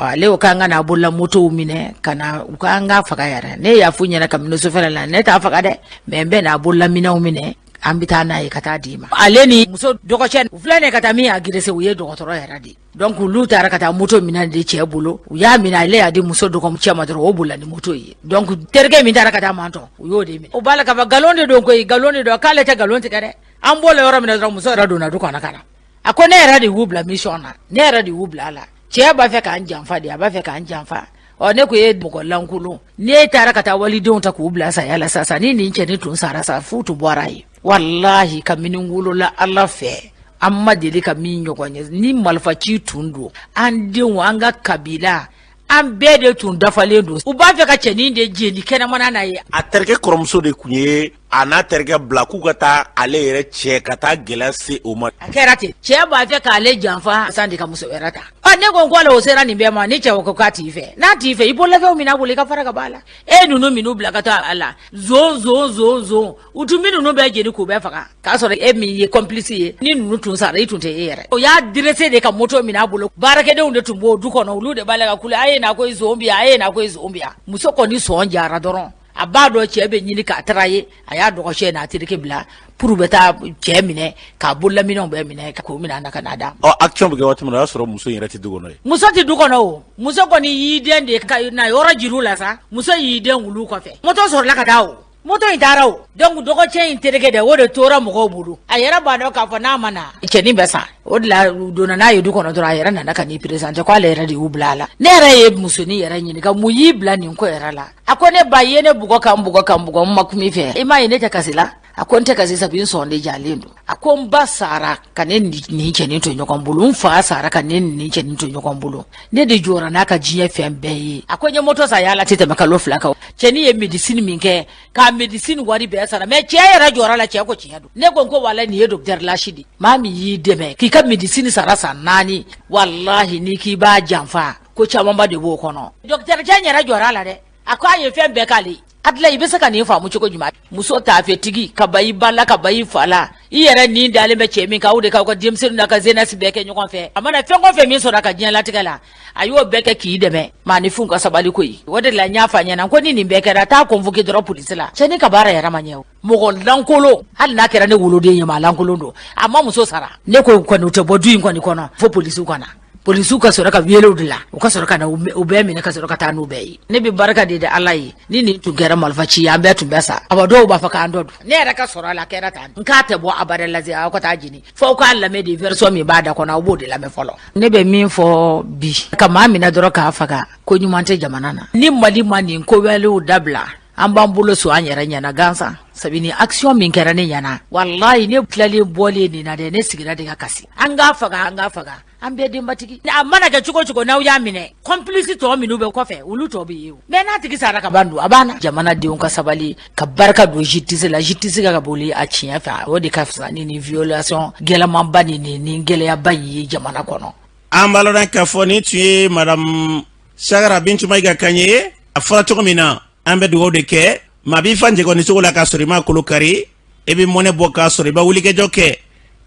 ale ko k'an ka n'a bolola motow minɛ ka na u k'an ka faga yɛrɛ. Ne y'a f'u ɲɛna kabini sofɛrɛ la, ne t'a faga dɛ, mais n bɛ n'a bolola minɛnw minɛ. An bɛ taa n'a ye ka taa d'i ma. Ale ni muso dɔgɔcɛ u filɛ nin ye ka taa min agresser, u ye dɔgɔtɔrɔ yɛrɛ de ye. Donc olu taara ka taa moto minɛ de cɛ bolo. U y'a minɛ, ale y'a di muso dɔgɔcɛ ma dɔrɔn, o bolila ni moto ye. Donc terikɛ min taara ka taa mantɔn, u y'o de minɛ. O b'a la k'a fɔ nkalon de don koyi, nkalon de don, k'ale tɛ nkalon tigɛ dɛ. An bɔla yɔrɔ min na dɔrɔn, muso yɛrɛ donna du kɔnɔ ka na. A ko ne yɛrɛ de y'u bila mission na, ne yɛrɛ de y'u bila a la. Cɛ b'a fɛ k'an janfa de, a b'a fɛ k'an janfa. Ɔ ne ko e mɔgɔ lankolon, n'e taara ka taa walidenw ta k'u bila saya la sisan, ni nin cɛnin tun sara sa, fu tun bɔra ye. Walahi, kabini n wolola Ala fɛ, an ma deli ka min ɲɔgɔn ye. Ni marifaci tun don, an denw, an ka kabila, an bɛɛ de tun dafalen don. U b'a fɛ ka cɛnin de jeni kɛnɛmana n'a ye. A terikɛ kɔrɔmuso de tun ye a n'a terikɛ bila k'u ka taa ale yɛrɛ cɛ ka taa gɛlɛya se o ma. A kɛra ten, cɛ b'a fɛ k'ale janfa san de ka muso wɛrɛ ta. Ɔ ne ko n ko ale o sera nin bɛɛ ma, ni cɛ ko k'a t'i fɛ, n'a t'i fɛ, i bololafɛnw minɛ a bolo, i ka fara ka bɔ a la. E ninnu minnu bila ka taa a la, zon zon zon zon, u tun bɛ ninnu bɛɛ jeni k'u bɛɛ faga, k'a sɔrɔ e min ye complice ye, ni ninnu tun sara, i tun tɛ e yɛrɛ. O y'a dressé de ka moto minɛ a bolo. Baarakɛdenw de tun b'o du kɔnɔ, olu de b'a la ka kule, a ye na ko zon bi yan, a ye na ko zon bi yan. Muso kɔni sɔn jara dɔrɔn, a b'a dɔn cɛ bɛ ɲini k'a trahir. A y'a dɔgɔcɛ n'a terikɛ bila pour bɛ taa cɛ minɛ, k'a bololaminɛnw bɛɛ minɛ, k'o minɛ a na ka n'a d'a ma. Ɔ action bɛ kɛ waati min na, o y'a sɔrɔ muso in yɛrɛ tɛ du kɔnɔ yen. Muso tɛ du kɔnɔ o. Muso kɔni y'i den de ka na yɔrɔ jir'u la sa. Muso y'i den wulu kɔfɛ, moto sɔrɔla ka taa o. Moto in taara o. Donc dɔgɔcɛ in terikɛ dɛ, o de tora mɔgɔw bolo. A yɛrɛ b'a dɔn k'a fɔ n'a ma na, cɛnin bɛ sa. O de la u donna n'a ye du kɔnɔ dɔrɔn, a yɛrɛ nana ka n'i présenter ko ale yɛrɛ de y'u bila a la. Ne yɛrɛ ye musonin yɛrɛ ɲininka, mun y'i bila nin ko yɛrɛ la? A ko ne ba ye ne bugɔ ka n bugɔ ka n bugɔ, n ma kuma i fɛ, i m'a ye ne tɛ kasi la. A ko n tɛ kasi sabu n sɔn de jalen don. A ko n ba sara ka ne ni cɛnin to ɲɔgɔn bolo, n fa sara ka ne ni cɛnin to ɲɔgɔn bolo, ne de jɔra n'a ka diɲɛ fɛn bɛɛ ye. A ko n ye moto san yala tɛ tɛmɛ kalo 2 kan. Cɛnin ye médecine min kɛ, k'a médecine wari bɛɛ sara, mais cɛ yɛrɛ jɔra la, cɛ ko tiɲɛ don. Ne ko n ko walayi, nin ye docteur lasi de. Maa min y'i dɛmɛ k'i ka médecine sara san 4, walahi n'i k'i b'a janfa, ko camanba de b'o kɔnɔ. Docteur cɛ yɛrɛ jɔra a la dɛ, a ko a ye fɛn bɛɛ k'ale ye. Adila, i bɛ se ka nin faamu cogo jumɛn? Muso taafetigi ka ban i ba la, ka ban i fa la, i yɛrɛ nin dalen bɛ cɛ min kan, aw de k'aw ka denmisɛnninw n'a ka jeunesse bɛɛ kɛ ɲɔgɔn fɛ. A mana fɛn o fɛn min sɔrɔ a ka diɲɛlatigɛ la, a y'o bɛɛ kɛ k'i dɛmɛ. Maaninfinw ka sabali koyi. O de la n y'a fɔ a ɲɛna ko ni nin bɛɛ kɛra, taa convoquer dɔrɔn polisi la. Cɛnin ka baara yɛrɛ ma ɲɛ o. Mɔgɔ lankolon, hali n'a kɛra ne woloden ye, maa lankolon don, a ma muso sara. Ne ko kɔni u tɛ bɔ du in kɔni kɔnɔ fo polisiw ka na. Polisiw ka sɔrɔ ka wele de la, u ka sɔrɔ ka na u bɛɛ minɛ, ka sɔrɔ ka taa n'u bɛɛ ye. Ne bɛ barika de da Ala ye, ni nin tun kɛra marifa ci ye, an bɛɛ tun bɛ sa. Awa dɔw b'a fɔ k'an dɔ dun. Ne yɛrɛ ka sɔrɔ a la, a kɛra tan, n k'a tɛ bɔ abada lase. Aw ka taa jeni fo aw k'a lamɛn de, version min b'a da kɔnɔ, aw b'o de lamɛn fɔlɔ. Ne bɛ min fɔ bi, ka maa minɛ dɔrɔn k'a faga, ko ɲuman tɛ jamana na. Ni Mali ma nin ko wɛrɛw dabila, an b'an bolo su an yɛrɛ ɲɛna gansan. Sabu ni action min kɛra ne ɲɛna, walayi ne tilalen bɔlen nin na dɛ, ne sigira de ka kasi. An k'a faga, an k'a faga, an bɛɛ denbatigi. A mana kɛ cogo cogo, n'aw y'a minɛ, complice tɔ minnu bɛ kɔfɛ, olu tɔ bɛ ye o. Mais n'a tigi sara ka ban dun, a banna. Jamanadenw ka sabali, ka barika don justice la, justice ka boli a tiɲɛ fɛ, o de ka fisa ni nin violation gɛlɛmanba ni nin gɛlɛyaba in ye jamana kɔnɔ. An b'a lɔn k'a fɔ nin tun ye madame Sagara Bintu Mayiga kan ye. A fɔra cogo min na, an bɛ dugawu de kɛ. Maa b'i fa njɛgɔni sogo la k'a sɔrɔ i m'a kolo kari, e bɛ mɔnɛ bɔ k'a sɔrɔ i bɛ wulikajɔ kɛ,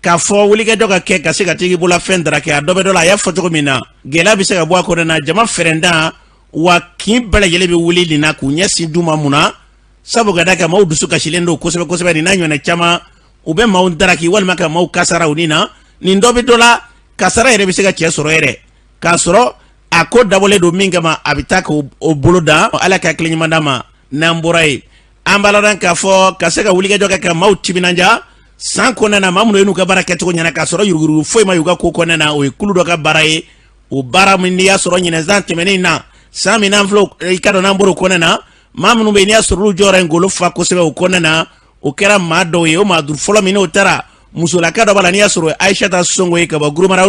k'a fɔ wulikajɔ ka kɛ ka se ka tigi bolofɛn daraki. A dɔ bɛ dɔ la, a y'a fɔ cogo min na, gɛlɛya bɛ se ka bɔ a kɔnɔ na, jama fɛrɛndan wa kin bɛɛ lajɛlen bɛ wuli nin na k'u ɲɛsin du ma. Mun na? Sabu ka da kan maaw dusu kasilen don kosɛbɛ kosɛbɛ. Nin n'a ɲɔgɔnna caman, u bɛ maaw daraki walima ka maaw kasara u ni na. Nin dɔ bɛ dɔ la, kasara yɛrɛ bɛ se ka cɛ sɔrɔ yɛrɛ, k'a sɔrɔ a ko dabɔlen don min kama, a bɛ taa k'o bolo da. Ala ka hakili ɲuman d'a ma. N'an bɔra yen, an b'a ladɔn k'a fɔ ka se ka wulikajɔ kɛ ka maaw timinanja san kɔnɔna na, maa minnu ye n'u ka baara kɛcogo ɲɛna k'a sɔrɔ yuruguyurugu foyi ma y'u ka ko kɔnɔna na, o ye kulu dɔ ka baara ye. O baara min n'i y'a sɔrɔ ɲinɛsan tɛmɛnen na, san min n'an filɛ, i ka dɔn n'an bɔr'o kɔnɔna na, maa minnu bɛ yen n'i y'a sɔrɔ olu jɔyɔrɔ ye ngolo fa kosɛbɛ o kɔnɔna na, o kɛra maa dɔw ye. O maa duuru fɔlɔ min n'o taara, musolaka dɔ b'a la n'i y'a sɔrɔ Ayisata Sonko ye ka bɔ Gurumara,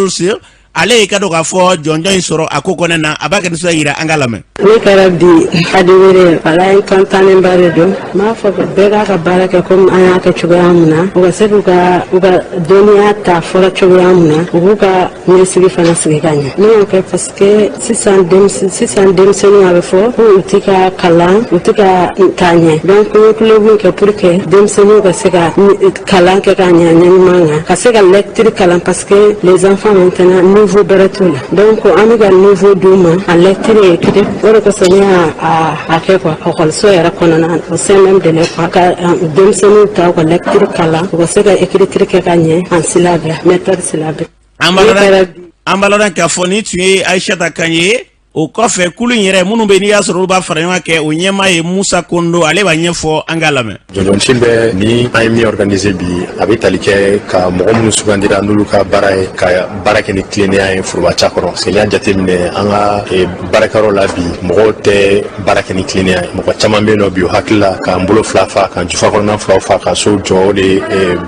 ale y'i ka dɔn k'a fɔ jɔnjɔn in sɔrɔ a ko kɔnɔna na. A b'a kɛ nisɔndiya yira, an k'a lamɛn. Ne kɛra bi adewere, walayi n kɔntanenba de don. N b'a fɔ bɛɛ k'a ka baara kɛ komi an y'a kɛ cogoya min na, u ka se k'u ka u ka dɔnniya ta fɔra cogoya min na, u k'u ka ɲɛsigi fana sigi ka ɲɛ. Ne y'o kɛ parce que sisan denmisɛnninw, a bɛ fɔ ko u tɛ ka kalan, u tɛ ka taa ɲɛ. Donc n ye club kɛ pour que denmisɛnninw ka se ka kalan kɛ ka ɲɛ ɲɛ ɲuman kan, ka se ka lecture kalan, parce que les enfants maintenant. Niveau bɛrɛ t'u la, donc an bɛ ka niveau d'u ma en lecture et écriture. O de kosɔn ne y'a a kɛ quoi, ekɔliso yɛrɛ kɔnɔna, au sein même de l'école, ka denmisɛnninw ta u ka lecture kalan, u ka se ka écriture kɛ ka ɲɛ en syllabe, méthode syllabique. An b'a lɔn k'a fɔ nin tun ye Ayisata kan ye. O kɔfɛ, kulu in yɛrɛ minnu bɛ, n'i y'a sɔrɔ olu b'a fara ɲɔgɔn kɛ, o ɲɛmaa ye Musa Kondo, ale b'a ɲɛfɔ, an k'a lamɛn. Jɔnjɔnci bɛ ni an ye min organiser bi, a bɛ tali kɛ ka mɔgɔ minnu sugandira, n'olu ka baara ye ka baara kɛ ni tilennenya ye forobaca kɔnɔ. Parce que n'i y'a jateminɛ an ka baarakɛyɔrɔ la bi, mɔgɔw tɛ baara kɛ ni tilennenya ye. Mɔgɔ caman bɛ yen nɔ bi, o hakili la k'an bolo fila fa, k'an jufa kɔnɔna filaw fa, ka so jɔ, o de ye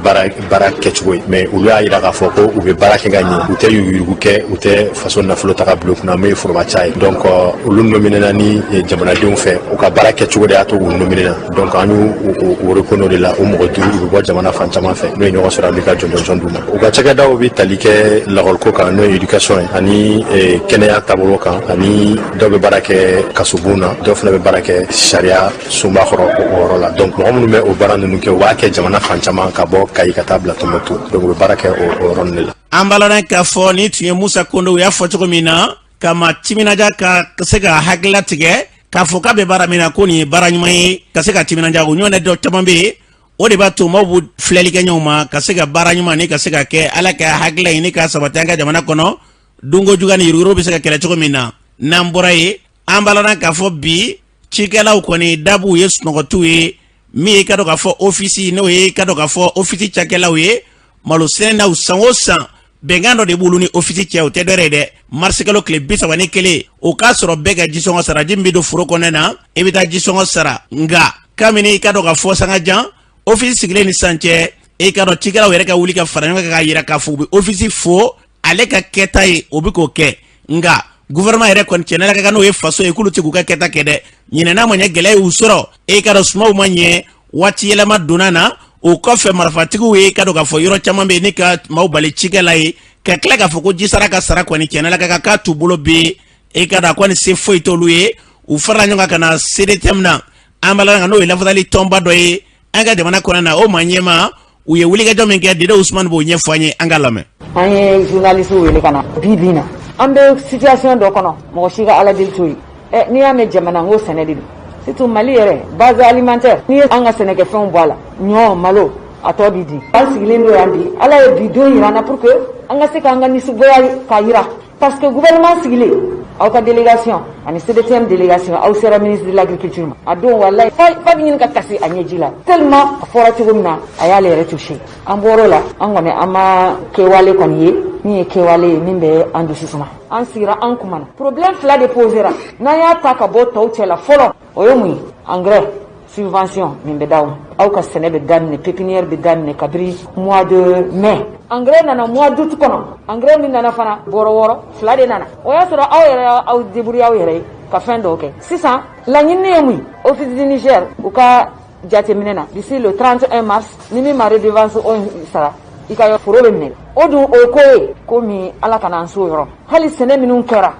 baara kɛcogo ye. Mais olu y'a yira k'a fɔ ko u bɛ baara kɛ ka ɲɛ, u tɛ yuruguyurugu kɛ, u tɛ faso nafolo ta ka bila u kunna, min ye forobaca ye. Donc olu nominena ni jamanadenw fɛ, u ka baara kɛcogo de y'a to u nominena. Donc an y'u reconnu de la. O mɔgɔ 5, u bɛ bɔ jamana fan caman fɛ, n'o ye ɲɔgɔn sɔrɔ, an bɛ ka jɔnjɔn d'u ma. U ka cakɛdaw bɛ tali kɛ lakɔliko kan, n'o ye éducation ye, ani kɛnɛya taabolo kan, ani dɔw bɛ baara kɛ kasobon na, dɔw fana bɛ baara kɛ sariya sunba kɔrɔ o yɔrɔ la. Donc mɔgɔ minnu bɛ o baara ninnu kɛ, u b'a kɛ jamana fan caman, ka bɔ Kayi ka taa bila Tɔnbɔkutu. Donc u bɛ baara kɛ o yɔrɔ ninnu de la. An b'a lɔn k'a fɔ nin tun ye Musa Kondo, u y'a fɔ cogo min na, ka ma timinadiya ka se ka hakilila tigɛ k'a fɔ k'a bɛ baara min na, ko nin ye baara ɲuman ye, ka se ka timinadiya. O ɲɔgɔnna dɔ caman bɛ yen, o de b'a to maaw b'u filɛli kɛ ɲɔgɔn ma ka se ka baara ɲuman ni ka se ka kɛ. Ala ka hakilila ɲini ka sabati an ka jamana kɔnɔ, dunko juguya ni yuruguyurugu bɛ se ka kɛlɛ cogo min na. N'an bɔra yen, an b'a lɔn k'a fɔ bi cikɛlaw kɔni dabuw ye sunɔgɔtiw ye. Min ye ka dɔn k'a fɔ ofisi, n'o ye ka dɔn k'a fɔ ofisi cakɛlaw ye malo sɛnɛnaw, san o san bɛnkan dɔ de b'olu ni ofisi cɛ. O tɛ dɔwɛrɛ ye dɛ, marisikalo tile 31, o k'a sɔrɔ bɛɛ ka jisɔngɔ sara. Ji min bɛ don foro kɔnɔna na, i bɛ taa jisɔngɔ sara. Nka kabini i ka dɔn k'a fɔ sanga jan ofisi sigilen ni sisan cɛ, i ka dɔn cikɛlaw yɛrɛ ka wuli ka fara ɲɔgɔn kan k'a yira k'a fɔ u bɛ ofisi fo ale ka kɛta ye, o bɛ k'o kɛ. Nka gouvernement yɛrɛ kɔni, tiɲɛ ka kan n'o ye faso ye, k'olu tɛ k'u ka kɛta kɛ dɛ. Ɲinɛ n'a ma ɲɛ, gɛlɛya y'u sɔrɔ. E ka dɔn sumaw ma ɲɛ, waati yɛlɛma donna na. O kɔfɛ, marifatigiw ye ka dɔn k'a fɔ yɔrɔ caman bɛ yen ni ka maaw bali cikɛ la ye, ka tila k'a fɔ ko jisara ka sara kɔni, tiɲɛ la ka kan k'a t'u bolo bi. E ka dɔn a kɔni se foyi t'olu ye. U farala ɲɔgɔn kan ka na CDTM na, an b'a la, n'o ye lafasali tɔnba dɔ ye an ka jamana kɔnɔ na, o maa ɲɛmaa, u ye wulikajɔ min kɛ, Dede Usumani b'o ɲɛfɔ an ye, an ka lamɛn. An ye journaliste wele ka na bi bi in na. An bɛ situation dɔ kɔnɔ, mɔgɔ si ka ala deli t'o ye. Ɛ, n'i y'a mɛn jamana, n ko sɛnɛ de don, surtout Mali yɛrɛ, base alimentaire. N'i ye an ka sɛnɛkɛfɛnw bɔ a la, ɲɔ, malo, a tɔ bi di. An sigilen don yan bi, Ala ye bi don yira an na pour que an ka se k'an ka nisɔngoya k'a yira, parce que gouvernement sigilen, aw ka délégation ani CDTM délégation, aw sera ministre de l'Agriculture ma. A don, walayi, fa bɛ ɲini ka kasi a ɲɛji la, tellement a fɔra cogo min na, a y'ale yɛrɛ touché. An bɔr'o la, an kɔni an ma kɛwale kɔni ye min ye kɛwale ye min bɛ an dusu suma. An sigira, an kumana, problème fila de posera. N'an y'a ta ka bɔ tɔw cɛ la fɔlɔ, o ye mun ye? Engrais subvention min bɛ d'aw ma, aw ka sɛnɛ bɛ daminɛ, pépinière bɛ daminɛ kabiri mois de mai. Engrais nana mois d'août kɔnɔ. Engrais min nana fana, bɔrɔ 6 fila de nana. O y'a sɔrɔ aw yɛrɛ aw débrouiller aw yɛrɛ ye ka fɛn dɔw kɛ. Sisan laɲini ye mun ye? Office du Niger, u ka jateminɛ na, d'ici le 31 mars, ni min ma redevance o sara, i ka foro bɛ minɛ. O dun, o ye ko ye ko min, Ala kana an s'o yɔrɔ. Hali sɛnɛ minnu kɛra,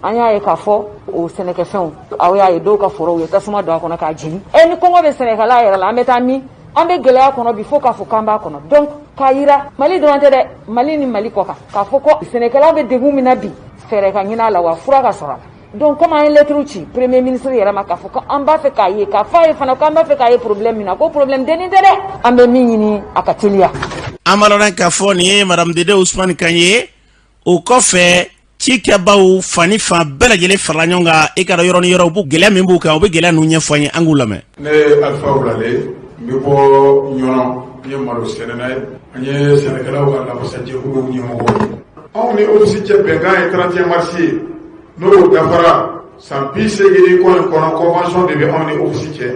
an y'a ye k'a fɔ o sɛnɛkɛfɛnw, aw y'a ye dɔw ka forow ye tasuma don a kɔnɔ k'a jeni. Ɛ, ni kɔngɔ bɛ sɛnɛkɛla yɛrɛ la, an bɛ taa min? An bɛ gɛlɛya kɔnɔ bi fo k'a fɔ k'an b'a kɔnɔ. Donc k'a yira Mali dɔrɔn tɛ dɛ, Mali ni Mali kɔ kan, k'a fɔ ko sɛnɛkɛla bɛ degun min na bi, fɛɛrɛ ka ɲini a la, wa fura ka sɔrɔ a la. Donc comme an ye lettre ci Premier ministre yɛrɛ ma k'a fɔ ko an b'a fɛ k'a ye, k'a fɔ a ye fana k'an b'a fɛ k'a ye problème min na, ko problème dennin tɛ dɛ, an bɛ min ɲini, a ka teliya. An b'a lɔn k'a fɔ nin ye madame Dede Usumani kan ye. O kɔfɛ, cikɛbaw fan ni fan bɛɛ lajɛlen farala ɲɔgɔn kan, i ka dɔn yɔrɔ ni yɔrɔ, u b'u gɛlɛya min b'u kan, u bɛ gɛlɛya ninnu ɲɛfɔ an ye, an k'u lamɛn. Ne ye Alifa Wulale, n bɛ bɔ Ɲɔnɔ, n ye malo sɛnɛna ye, an ye sɛnɛkɛlaw ka lafasajɛkulu ɲɛmɔgɔ ye. Anw ni ofisi cɛ bɛnkan ye 31 mars ye, n'o dafara san 80 ni kɔ in kɔnɔ. Convention de bɛ anw ni ofisi cɛ,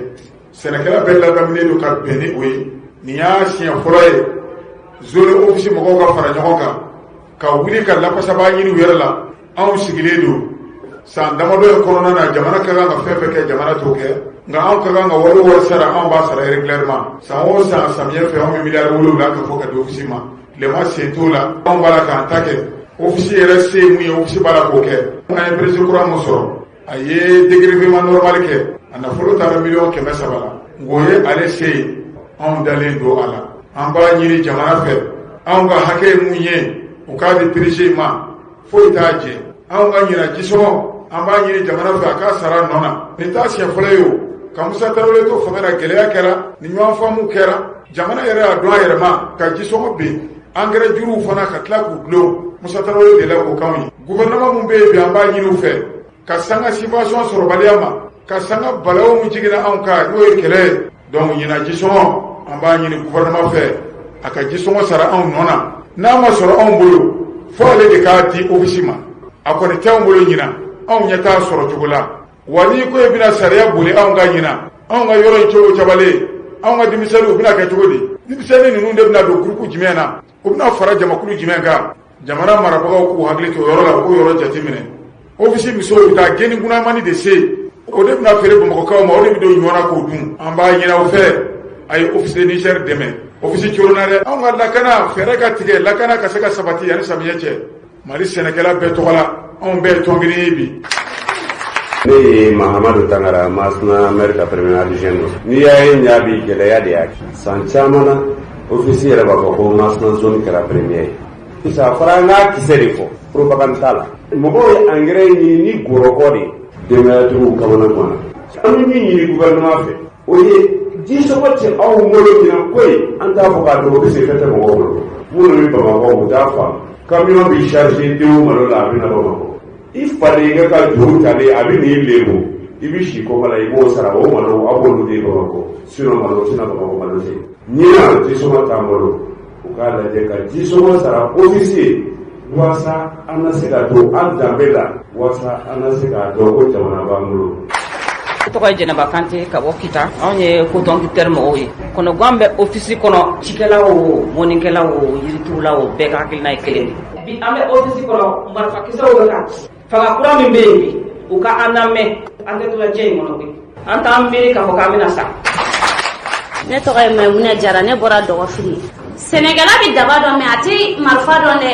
sɛnɛkɛla bɛɛ ladaminen don ka bɛn ni o ye. Nin y'a siɲɛ fɔlɔ ye zone ofisi mɔgɔw ka fara ɲɔgɔn kan ka wuli ka lafasabaa ɲini u yɛrɛ la. Anw sigilen don san damadɔ in kɔnɔna na, jamana ka kan ka fɛn fɛn kɛ, jamana t'o kɛ, nka anw ka kan ka wari o wari sara, anw b'a sara régulièrement. San o san, samiyɛ fɛ, anw bɛ miliyari 7 ka fɔ ka di ofisi ma. Tilema sen t'o la, anw b'a la k'an ta kɛ. Ofisi yɛrɛ se ye mun ye, ofisi b'a la k'o kɛ. An ye président kura mun sɔrɔ, a ye dégrèvement normal kɛ, a nafolo taara miliyɔn 300 la, nka o ye ale se ye. Anw dalen don a la. An b'a ɲini jamana fɛ, anw ka hakɛ ye mun ye, u k'a di PDG ma. Foyi t'a jɛ. Anw ka ɲinan jisɔngɔ, an b'a ɲini jamana fɛ a k'a sara nɔ na. Nin t'a siɲɛ fɔlɔ ye o. Ka Musa Tarawele to fanga la, gɛlɛya kɛra ni ɲɔgɔn faamu kɛra. Jamana yɛrɛ y'a dɔn a yɛrɛ ma ka jisɔngɔ bin, angɛrɛ juruw fana ka tila k'u dulon. Musa Tarawele de la k'o k'anw ye. Gouvernement min bɛ yen bi, an b'a ɲini u fɛ ka sanga subvention sɔrɔbaliya ma, ka sanga balawu min jiginna anw kan, n'o ye kɛlɛ ye. Donc ɲinan jisɔngɔ, an b'a ɲini gouvernement fɛ a ka jisɔngɔ sara anw nɔ na. N'a ma sɔrɔ anw bolo, fo ale de k'a di ofisi ma. A kɔni tɛ anw bolo ɲinan, anw ɲɛ t'a sɔrɔ cogo la. Wa n'i ko i bɛna sariya boli anw ka ɲinan, anw ka yɔrɔ in cogo cabalen, anw ka denmisɛnninw u bɛna kɛ cogo di? Denmisɛnnin ninnu de bɛna don gurupu jumɛn na? U bɛna fara jamakulu jumɛn kan? Jamana marabagaw k'u hakili to o yɔrɔ la, u k'o yɔrɔ jateminɛ. Ofisi musow bɛ taa geni kunnamani de se, o de bɛna feere Bamakɔkaw ma, o de bɛ don ɲɔgɔn na k'o dun. An b'a ɲini aw fɛ, a ye Office du Niger dɛmɛ. Ofisi coronna dɛ. Anw ka lakana, fɛɛrɛ ka tigɛ lakana ka se ka sabati yanni samiyɛ cɛ. Mali sɛnɛkɛla bɛɛ tɔgɔ la, anw bɛɛ ye tɔn kelen ye bi. Ne ye Mahamadu Tangara, Masina maire ka premier adjoint don. N'i y'a ye ɲa bi, gɛlɛya de y'a kɛ. San caman na, ofisi yɛrɛ b'a fɔ ko Masina zone kɛra premier ye. Sisan a fɔra an k'a kisɛ de fɔ, propagande t'a la. Mɔgɔw ye engrais ɲini ni gɔrɔkɔ de ye, denbayatigiw kamana ganna. An bɛ min ɲini gouvernement fɛ, o ye jisɔngɔ tɛ anw bolo ɲinan ko ye. An t'a fɔ k'a dogo, parce que fɛn tɛ mɔgɔw bolo. Minnu bɛ Bamakɔ, u t'a faamu. Camion bɛ chargé denw malo la, a bɛ na Bamakɔ. I fadenkɛ ka juru talen, a bɛ n'i lebu, i bɛ si kɔngɔ la, i b'o sara. O malo, aw b'olu de Bamakɔ, sinon malo tɛna Bamakɔ, malo tɛ ɲinan. Jisɔngɔ t'an bolo, u k'a lajɛ ka jisɔngɔ sara ofisi ye, walasa an na se ka don an danbe la, walasa an na se k'a dɔn ko jamana b'an bolo. Ne tɔgɔ ye Jɛnɛba Kante ka bɔ Kita. Anw ye coton-culteur mɔgɔw ye. Kɔnɔgan bɛ ofisi kɔnɔ, cikɛla o, mɔnikɛla o, yiriturula o, bɛɛ ka hakilina ye kelen de. Bi an bɛ ofisi kɔnɔ, marifakisɛw bɛ ka ci. Fanga kura min bɛ yen bi, u ka an lamɛn. An tɛ to diɲɛ in kɔnɔ koyi, an t'an miiri k'a fɔ k'an bɛna sa. Ne tɔgɔ ye Maimuna Jara, ne bɔra Dɔgɔfiri. Sɛnɛkɛla bɛ daba dɔn, mais a tɛ marifa dɔn dɛ.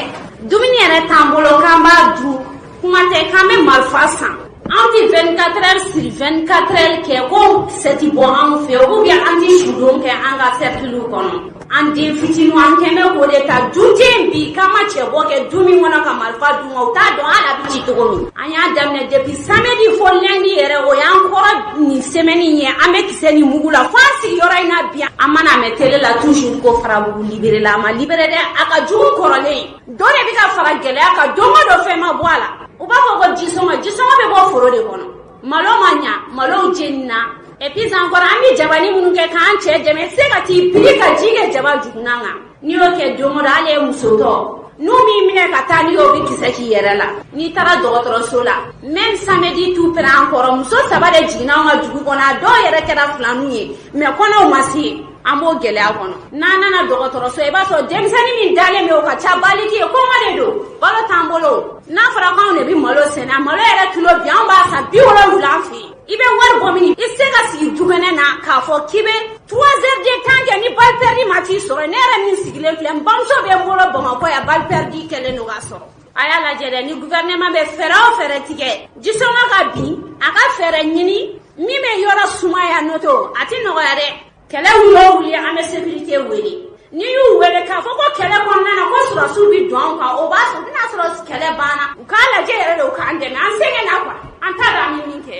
Dumuni yɛrɛ t'an bolo k'an b'a dun, kuma tɛ k'an bɛ marifa san. An tɛ 24 heures sur 24 heures kɛ ko kisɛ tɛ bɔ anw fɛ, ou bien an tɛ sudon kɛ an ka cercle kɔnɔ. An den fitininw, an kɛn bɛ k'o de ta duden bi k'an ma cɛbɔ kɛ du min kɔnɔ ka marifa d'u ma, u t'a dɔn hali a bɛ ci cogo min. An y'a daminɛ depuis samedi fo lundi yɛrɛ, o y'an kɔrɔ nin semaine ye. An bɛ kisɛ ni mugu la fo an sigiyɔrɔ in na bi. An mana mɛn télé la toujours ko Farabugu libéré la, a ma libéré dɛ, a ka jugu kɔrɔlen. Dɔ de bɛ ka fara gɛlɛya kan, don o don fɛn ma bɔ a la. U b'a fɔ ko jisɔngɔ, jisɔngɔ bɛ bɔ foro de kɔnɔ. Malo ma ɲa, malow jenina. Et puis encore, an bɛ jabani minnu kɛ k'an cɛ dɛmɛ, i tɛ se ka t'i biri ka ji kɛ jaba jugunan kan. N'i y'o kɛ don o don, hali e musotɔ, n'u m'i minɛ ka taa n'i ye, o bɛ kisɛ k'i yɛrɛ la. N'i taara dɔgɔtɔrɔso la, même samedi tout près, an kɔrɔ, muso saba de jiginna anw ka dugu kɔnɔ. A dɔw yɛrɛ kɛra filaninw ye, mais kɔnɔw ma se. An b'o gɛlɛya kɔnɔ. N'an nana dɔgɔtɔrɔso, i b'a sɔrɔ denmisɛnnin min dalen bɛ, o ka ca baliki ye. Kɔngɔ de don, balo t'an bolo. N'a fɔra k'anw de bɛ malo sɛnɛ, malo yɛrɛ kilo bi, anw b'a san 70 an fɛ yen. I bɛ wari bɔ min, i tɛ se ka sigi dukɛnɛ na k'a fɔ k'i bɛ 3 heures de temps kɛ ni balle perdue ma t'i sɔrɔ. Ne yɛrɛ min sigilen filɛ, n bamuso bɛ n bolo Bamakɔ yan, balle perdue kɛlen don ka sɔrɔ. A y'a lajɛ dɛ, ni gouvernement bɛ fɛɛrɛ o fɛɛrɛ tigɛ, jisɔngɔ ka bin, a ka fɛɛrɛ ɲini min bɛ yɔrɔ sumaya. N'o tɛ, a tɛ nɔgɔya dɛ. Kɛlɛ wuli o wuli, an bɛ sécurité wele. N'i y'u wele k'a fɔ ko kɛlɛ kɔnɔna na ko sɔrɔdasiw bɛ don anw kan, o b'a sɔrɔ, o bɛna sɔrɔ kɛlɛ banna. U k'a lajɛ yɛrɛ de, u k'an dɛmɛ, an sɛgɛnna quoi, an t'a dɔn an bɛ min kɛ.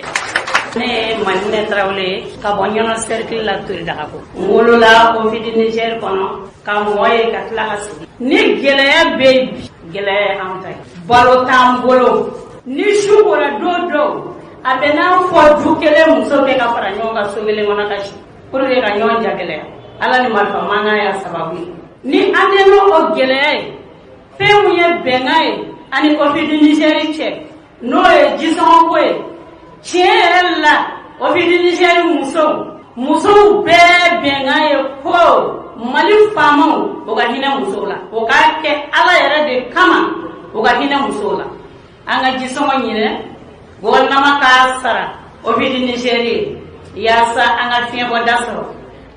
Ne ye Maminɛ Tarawele ye ka bɔ Ɲɔnɔ cercle la, Toridagako. N wolola Office du Niger kɔnɔ ka mɔ ye ka tila ka sigi. Ni gɛlɛya bɛ yen bi, gɛlɛya ye anw ta ye. Balo t'an bolo. Ni su kora don dɔw, a bɛ n'a fɔ du kelen muso bɛɛ ka fara ɲɔgɔn kan so kelen kɔnɔ ka si pour que ka ɲɔgɔn jagɛlɛya. Ala ni marifa mankan y'a sababu ye. Ni an tɛ n'o gɛlɛya ye, fɛn mun ye bɛnkan ye ani Office du Niger cɛ, n'o ye jisɔngɔko ye, tiɲɛ yɛrɛ la, Office du Niger musow bɛɛ bɛnkan ye ko Mali faamaw o ka hinɛ musow la, o k'a kɛ Ala yɛrɛ de kama, o ka hinɛ musow la. An ka jisɔngɔ ɲinɛ, gouvernement k'a sara Office du Niger ye, yaasa an ka fiɲɛbɔda sɔrɔ.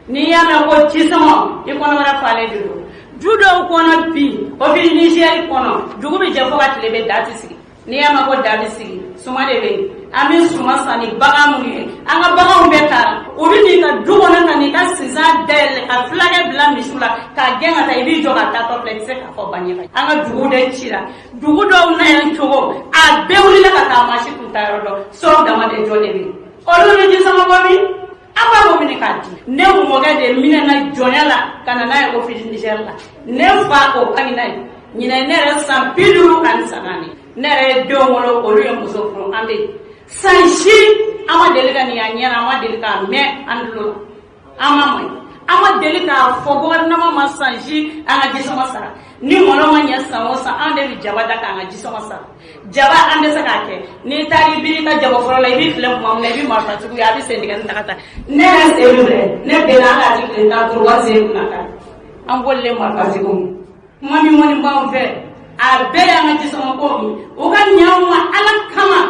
N'i y'a mɛn ko jisɔngɔ, i kɔnɔbara falen de don. Du dɔw kɔnɔ bi, Office du Niger kɔnɔ, dugu bɛ jɛ fo ka tile bɛ, da tɛ sigi. N'i y'a mɛn ko da bɛ sigi, suma de bɛ yen. An bɛ suma san ni bagan minnu ye, an ka baganw bɛ taa, u bɛ n'i ka du kɔnɔ ka n'i ka sinsan dayɛlɛ ka fulakɛ bila. minɛna misiw la k'a gɛn ka taa, i b'i jɔ ka taatɔ filɛ, i tɛ se k'a fɔ ba ɲɛ. An ka dugu de cira, dugu dɔw na yan cogo, a bɛɛ wulila ka taa, maa si tun t'a yɔrɔ dɔn, so dama de jɔlen bɛ yen. Olu bɛ jisɔngɔ bɔ min? An b'a bɔ minɛ k'a di. Ne mɔkɛ de minɛna jɔnya la ka na n'a ye Office du Niger la. Ne fa o bangena yen. Ɲinɛ ne yɛrɛ san 54, ne yɛrɛ ye denw wolo, olu ye muso furu, an bɛ yen. San si an ma deli ka nin y'an ɲɛ na, an ma deli k'a mɛn an tulo la, an ma mɛn, an ma deli k'a fɔ gouvernement ma san si an ka jisɔngɔ sara. Ni malo ma ɲɛ san o san, an de bɛ jaba da k'an ka jisɔngɔ sara. Jaba an tɛ se k'a kɛ. N'i taara i biri ka jaba foro la, i b'i filɛ tuma min na, i bɛ marifatigiw ye, a bɛ sentigɛni ta ka taa. Ne yɛrɛ sen filɛ, ne benna hali a ti tile 15, wari sen kunna ka an bolilen marifatigiw. Kuma min kɔni b'anw fɛ, a bɛɛ y'an ka jisɔngɔ ko ye. U ka ɲɛ anw ma Ala kama,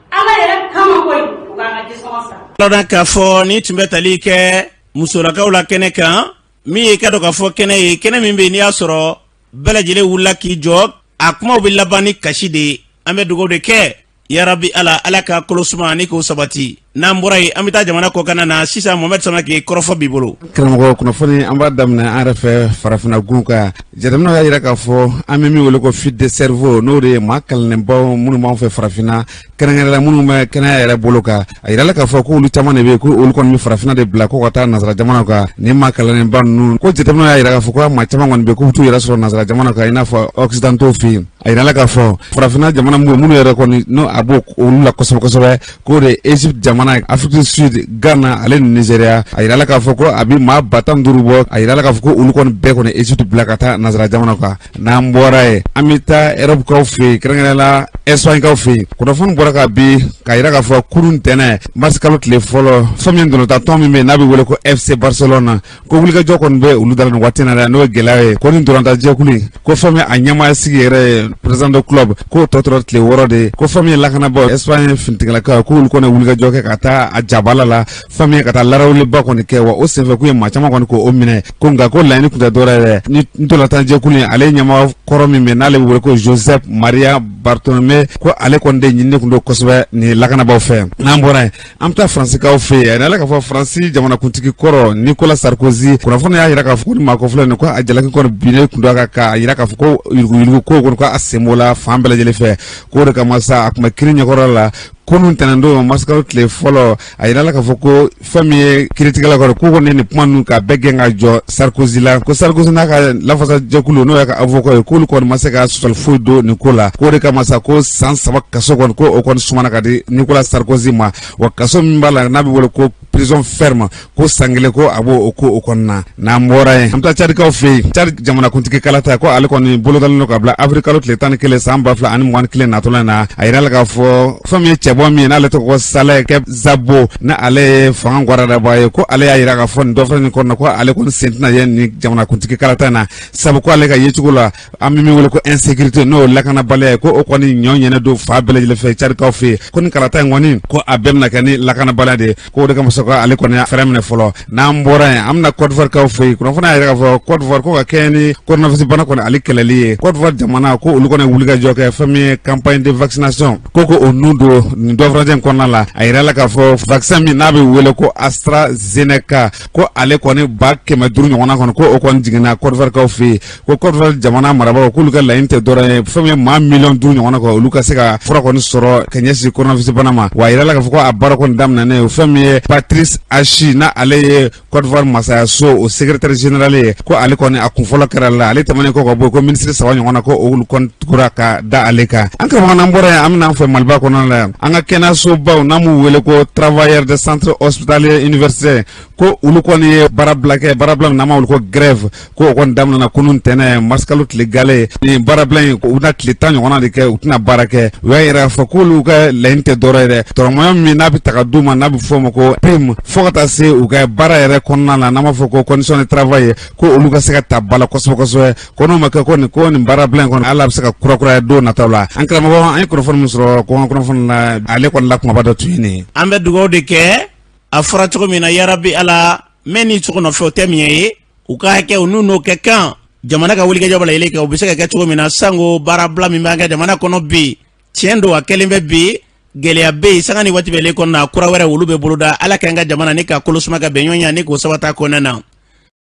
Ala yɛrɛ kama koyi, u k'an ka jisɔngɔ sara. Lɔdɔn k'a fɔ ni tun bɛ tali kɛ musolakaw la kɛnɛ kan, min ye ka dɔn k'a fɔ kɛnɛ ye, kɛnɛ min bɛ yen n'i y'a sɔrɔ bɛɛ lajɛlen wulila k'i jɔ, a kumaw bɛ laban ni kasi de ye. An bɛ dugawu de kɛ, yarabi Ala, Ala ka kolo suma ni k'o sabati. N'an bɔra yen, an bɛ taa jamana kɔkanna na sisan. Mohamɛd Samake, kɔrɔfɔ b'i bolo. Karamɔgɔ, kunnafoni an b'a daminɛ an yɛrɛ fɛ farafinna gun kan. Jateminɛw y'a jira k'a fɔ an bɛ min wele ko fuite de cerveau, n'o de ye maa kalannenbaw minnu b'an fɛ farafinna, kɛrɛnkɛrɛnnenya minnu bɛ kɛnɛya yɛrɛ bolo kan. A yirala k'a fɔ k'olu caman de bɛ yen, ko olu kɔni bɛ farafinna de bila ko ka taa nansara jamanaw kan. Nin maa kalannenba ninnu ko jateminɛw y'a jira k'a fɔ ko maa caman kɔni bɛ yen k'u bɛ t'u yɛrɛ sɔrɔ nansara jamanaw kan, i n'a fɔ occidentaux fɛ yen. A yirala k'a fɔ farafinna jamana minnu yɛrɛ kɔni n'o a b'o olu la kosɛbɛ kosɛbɛ, k'o de ye Egypte jamana ye, Afrique du Sud, Ghana ale ni Nigeria. A yirala k'a fɔ ko a bɛ maa 15 000 bɔ. A yirala k'a fɔ ko olu kɔni bɛɛ kɔni Egypte bila ka taa nansara jamana kan. N'an bɔra yen, an bɛ taa Europe kaw fɛ yen, kɛrɛnkɛrɛnnenya la Espagne kaw fɛ yen. Kunnafoni bɔra ka bin k'a yira k'a fɔ kunun ntɛnɛn, mars kalo tile fɔlɔ, fɛn min ye ntolantan tɔn min bɛ yen n'a bɛ wele ko FC Barcelone, ko wulikajɔ kɔni bɛ olu da la nin waati in na dɛ, n'o ye gɛlɛya ye ko ni ntolantan jɛkulu in, ko fɛn min a ɲɛmaaya sigi yɛrɛ ye président de club, k'o tɔ tora tile 6 de ye, ko fɛn min ye lakanabaaw Espagne finitigilakaw, k'olu kɔni wulikajɔ kɛ ka taa a jabala la, fɛn min ye ka taa larawuliba kɔni kɛ. Wa o senfɛ k'u ye maa caman kɔni k'o minɛ, ko nka ko laɲini tun tɛ dɔwɛrɛ ye dɛ, ni ntolantan jɛkulu in ale ɲɛmaa kɔrɔ min bɛ n'ale bɛ wele ko Josep Maria Bartomeu, ko ale kɔni de ɲinini tun don kosɛbɛ nin lakanabaaw fɛ. N'an bɔra yen, an bɛ taa Faransikaw fɛ yen. A yirala k'a fɔ Faransi jamanakuntigi kɔrɔ Nicolas Sarkozy, kunnafoni y'a jira k'a fɔ ko ni maa kɔfilɛ nin, ko a jalaki kɔni binnen tun don a kan, k'a jira k'a fɔ ko yuruguyurugu ko kɔni ko a sen b'o la fan bɛɛ lajɛlen fɛ, k'o de kama sa a tun bɛ kiiri ɲɛkɔrɔ la kunun tɛnɛndon, marisikalo tile fɔlɔ. A yirala k'a fɔ ko fɛn min ye kiiritigɛla kɔrɔ, k'u kɔni nin kuma ninnu k'a bɛɛ gɛn ka jɔ Sarkozy la, ko Sarkozy n'a ka lafasajɛkulu, n'o y'a ka avocat ye, k'olu kɔni ma se ka sɔsɔli foyi don nin ko la, k'o de kama sa ko san 3 kaso kɔni, ko o kɔni sumana ka di Nicolas Sarkozy ma. Wa kaso min b'a la n'a bɛ wele ko prison ferme, ko san 1 ko a b'o ko o kɔnɔna. N'an bɔra yen, an bɛ taa Cadikaw fɛ yen. Cadi jamanakuntigi kalata, ko ale kɔni bolodalen don ka bila avril kalo tile 11 san 2021 natɔla in na. A yirala k'a fɔ fɛn min ye cɛbɔ min ye n'ale tɔgɔ ko Saleh Kebzabo, ni ale ye fanga gwaradaba ye, ko ale y'a yira k'a fɔ nin dɔfilɛ nin kɔnɔna, ko ale kɔni sen tɛna ye nin jamanakuntigi kalata in na, sabu ko ale ka yecogo la, an bɛ min wele ko insécurité, n'o ye lakanabaliya ye, ko o kɔni ɲɔ ɲɛnɛ don fan bɛɛ lajɛlen fɛ Cadikaw fɛ yen, ko nin kalata in kɔni, ko a bɛɛ bɛna kɛ ni lakanabaliya de ye, ko o de kama sa ko ale kɔni fɛɛrɛ minɛ fɔlɔ. N'an bɔra yen, an bɛna Côte d'Ivoire kaw fɛ yen. Kunnafoni y'a yira k'a fɔ Côte d'Ivoire, ko ka kɛɲɛ ni coronavirus bana kɔni ale kɛlɛli ye, Côte d'Ivoire jamana, ko olu kɔni wulikajɔ kɛ fɛn min ye campagne de vaccination, ko o nun don nin dɔfurancɛ in kɔnɔna la. A yirala k'a fɔ vaccin min n'a bɛ wele ko AstraZeneca, ko ale kɔni 500 000 ɲɔgɔnna kɔni, ko o kɔni jiginna Côte d'Ivoire kaw fɛ yen, ko Côte d'Ivoire jamana marabagaw k'olu ka laɲini tɛ dɔwɛrɛ ye fɛn min ye maa 5 miliyɔn ɲɔgɔnna kɔ, olu ka se ka fura kɔni sɔrɔ ka ɲɛsin coronavirus bana ma. Wa a yirala k'a fɔ ko a baara kɔni daminɛnen o fɛn min ye Patrice Achi, n'a ale ye Côte d'Ivoire masayaso o secrétaire général ye, ko ale kɔni a kunfɔlɔ kɛra la. Ale tɛmɛnen kɔ ka bɔ yen, ko minisiri 3 ɲɔgɔnna, ko olu kɔni tugura ka da ale kan. An karamɔgɔ, n'an bɔra yen, an bɛna an fɛ Maliba kɔnɔna la yan, an ka kɛnɛyasobaw n'an b'u wele ko travailleurs de centre hospitalier universitaire, ko olu kɔni ye baarabila kɛ, baarabila min n'an b'a wele ko grève, ko o kɔni daminɛna kunun ntɛnɛn, marisikalo tile gale. Nin baarabila in, u bɛna tile 10 ɲɔgɔnna de kɛ, u tɛna baara kɛ. U y'a yira k'a fɔ k'olu ka laɲini tɛ dɔwɛrɛ ye dɛ, tɔrɔmɔɲɔ min n'a bɛ ta ka d'u ma n'a bɛ fɔ o ma ko prime, fo ka taa se u ka baara yɛrɛ kɔnɔna la n'an b'a fɔ ko condition de travail ye, ko olu ka se ka ta ba la kosɛbɛ kosɛbɛ, ko n'o ma kɛ, ko nin baarabila in kɔni, ala bɛ se ka kurakuraya don nataw la. An karamɔgɔ, an ye kunnafoni min sɔrɔ kɔngɔ kunnafoni la, ale kɔni la kumaba dɔ tun ye nin ye. An bɛ dugawu de kɛ, a fɔra cogo min na, yarabi Ala, mɛn ni sogo nɔfɛ o tɛ miɲɛ ye, u ka hakɛ u n'u n'o kɛ kan jamana ka wulikajɔ bala yɛlɛ kɛ, u bɛ se ka kɛ cogo min na, sango baarabila min b'an ka jamana kɔnɔ bi. Tiɲɛ don, a kɛlen bɛ bi, gɛlɛya bɛ yen, sanga ni waati bɛɛ kɔnɔna, kura wɛrɛ olu bɛ boloda. Ala k'an ka jamana ni ka kolo suma ka bɛn ɲɔgɔn ni k'o sabata kɔnɔna na.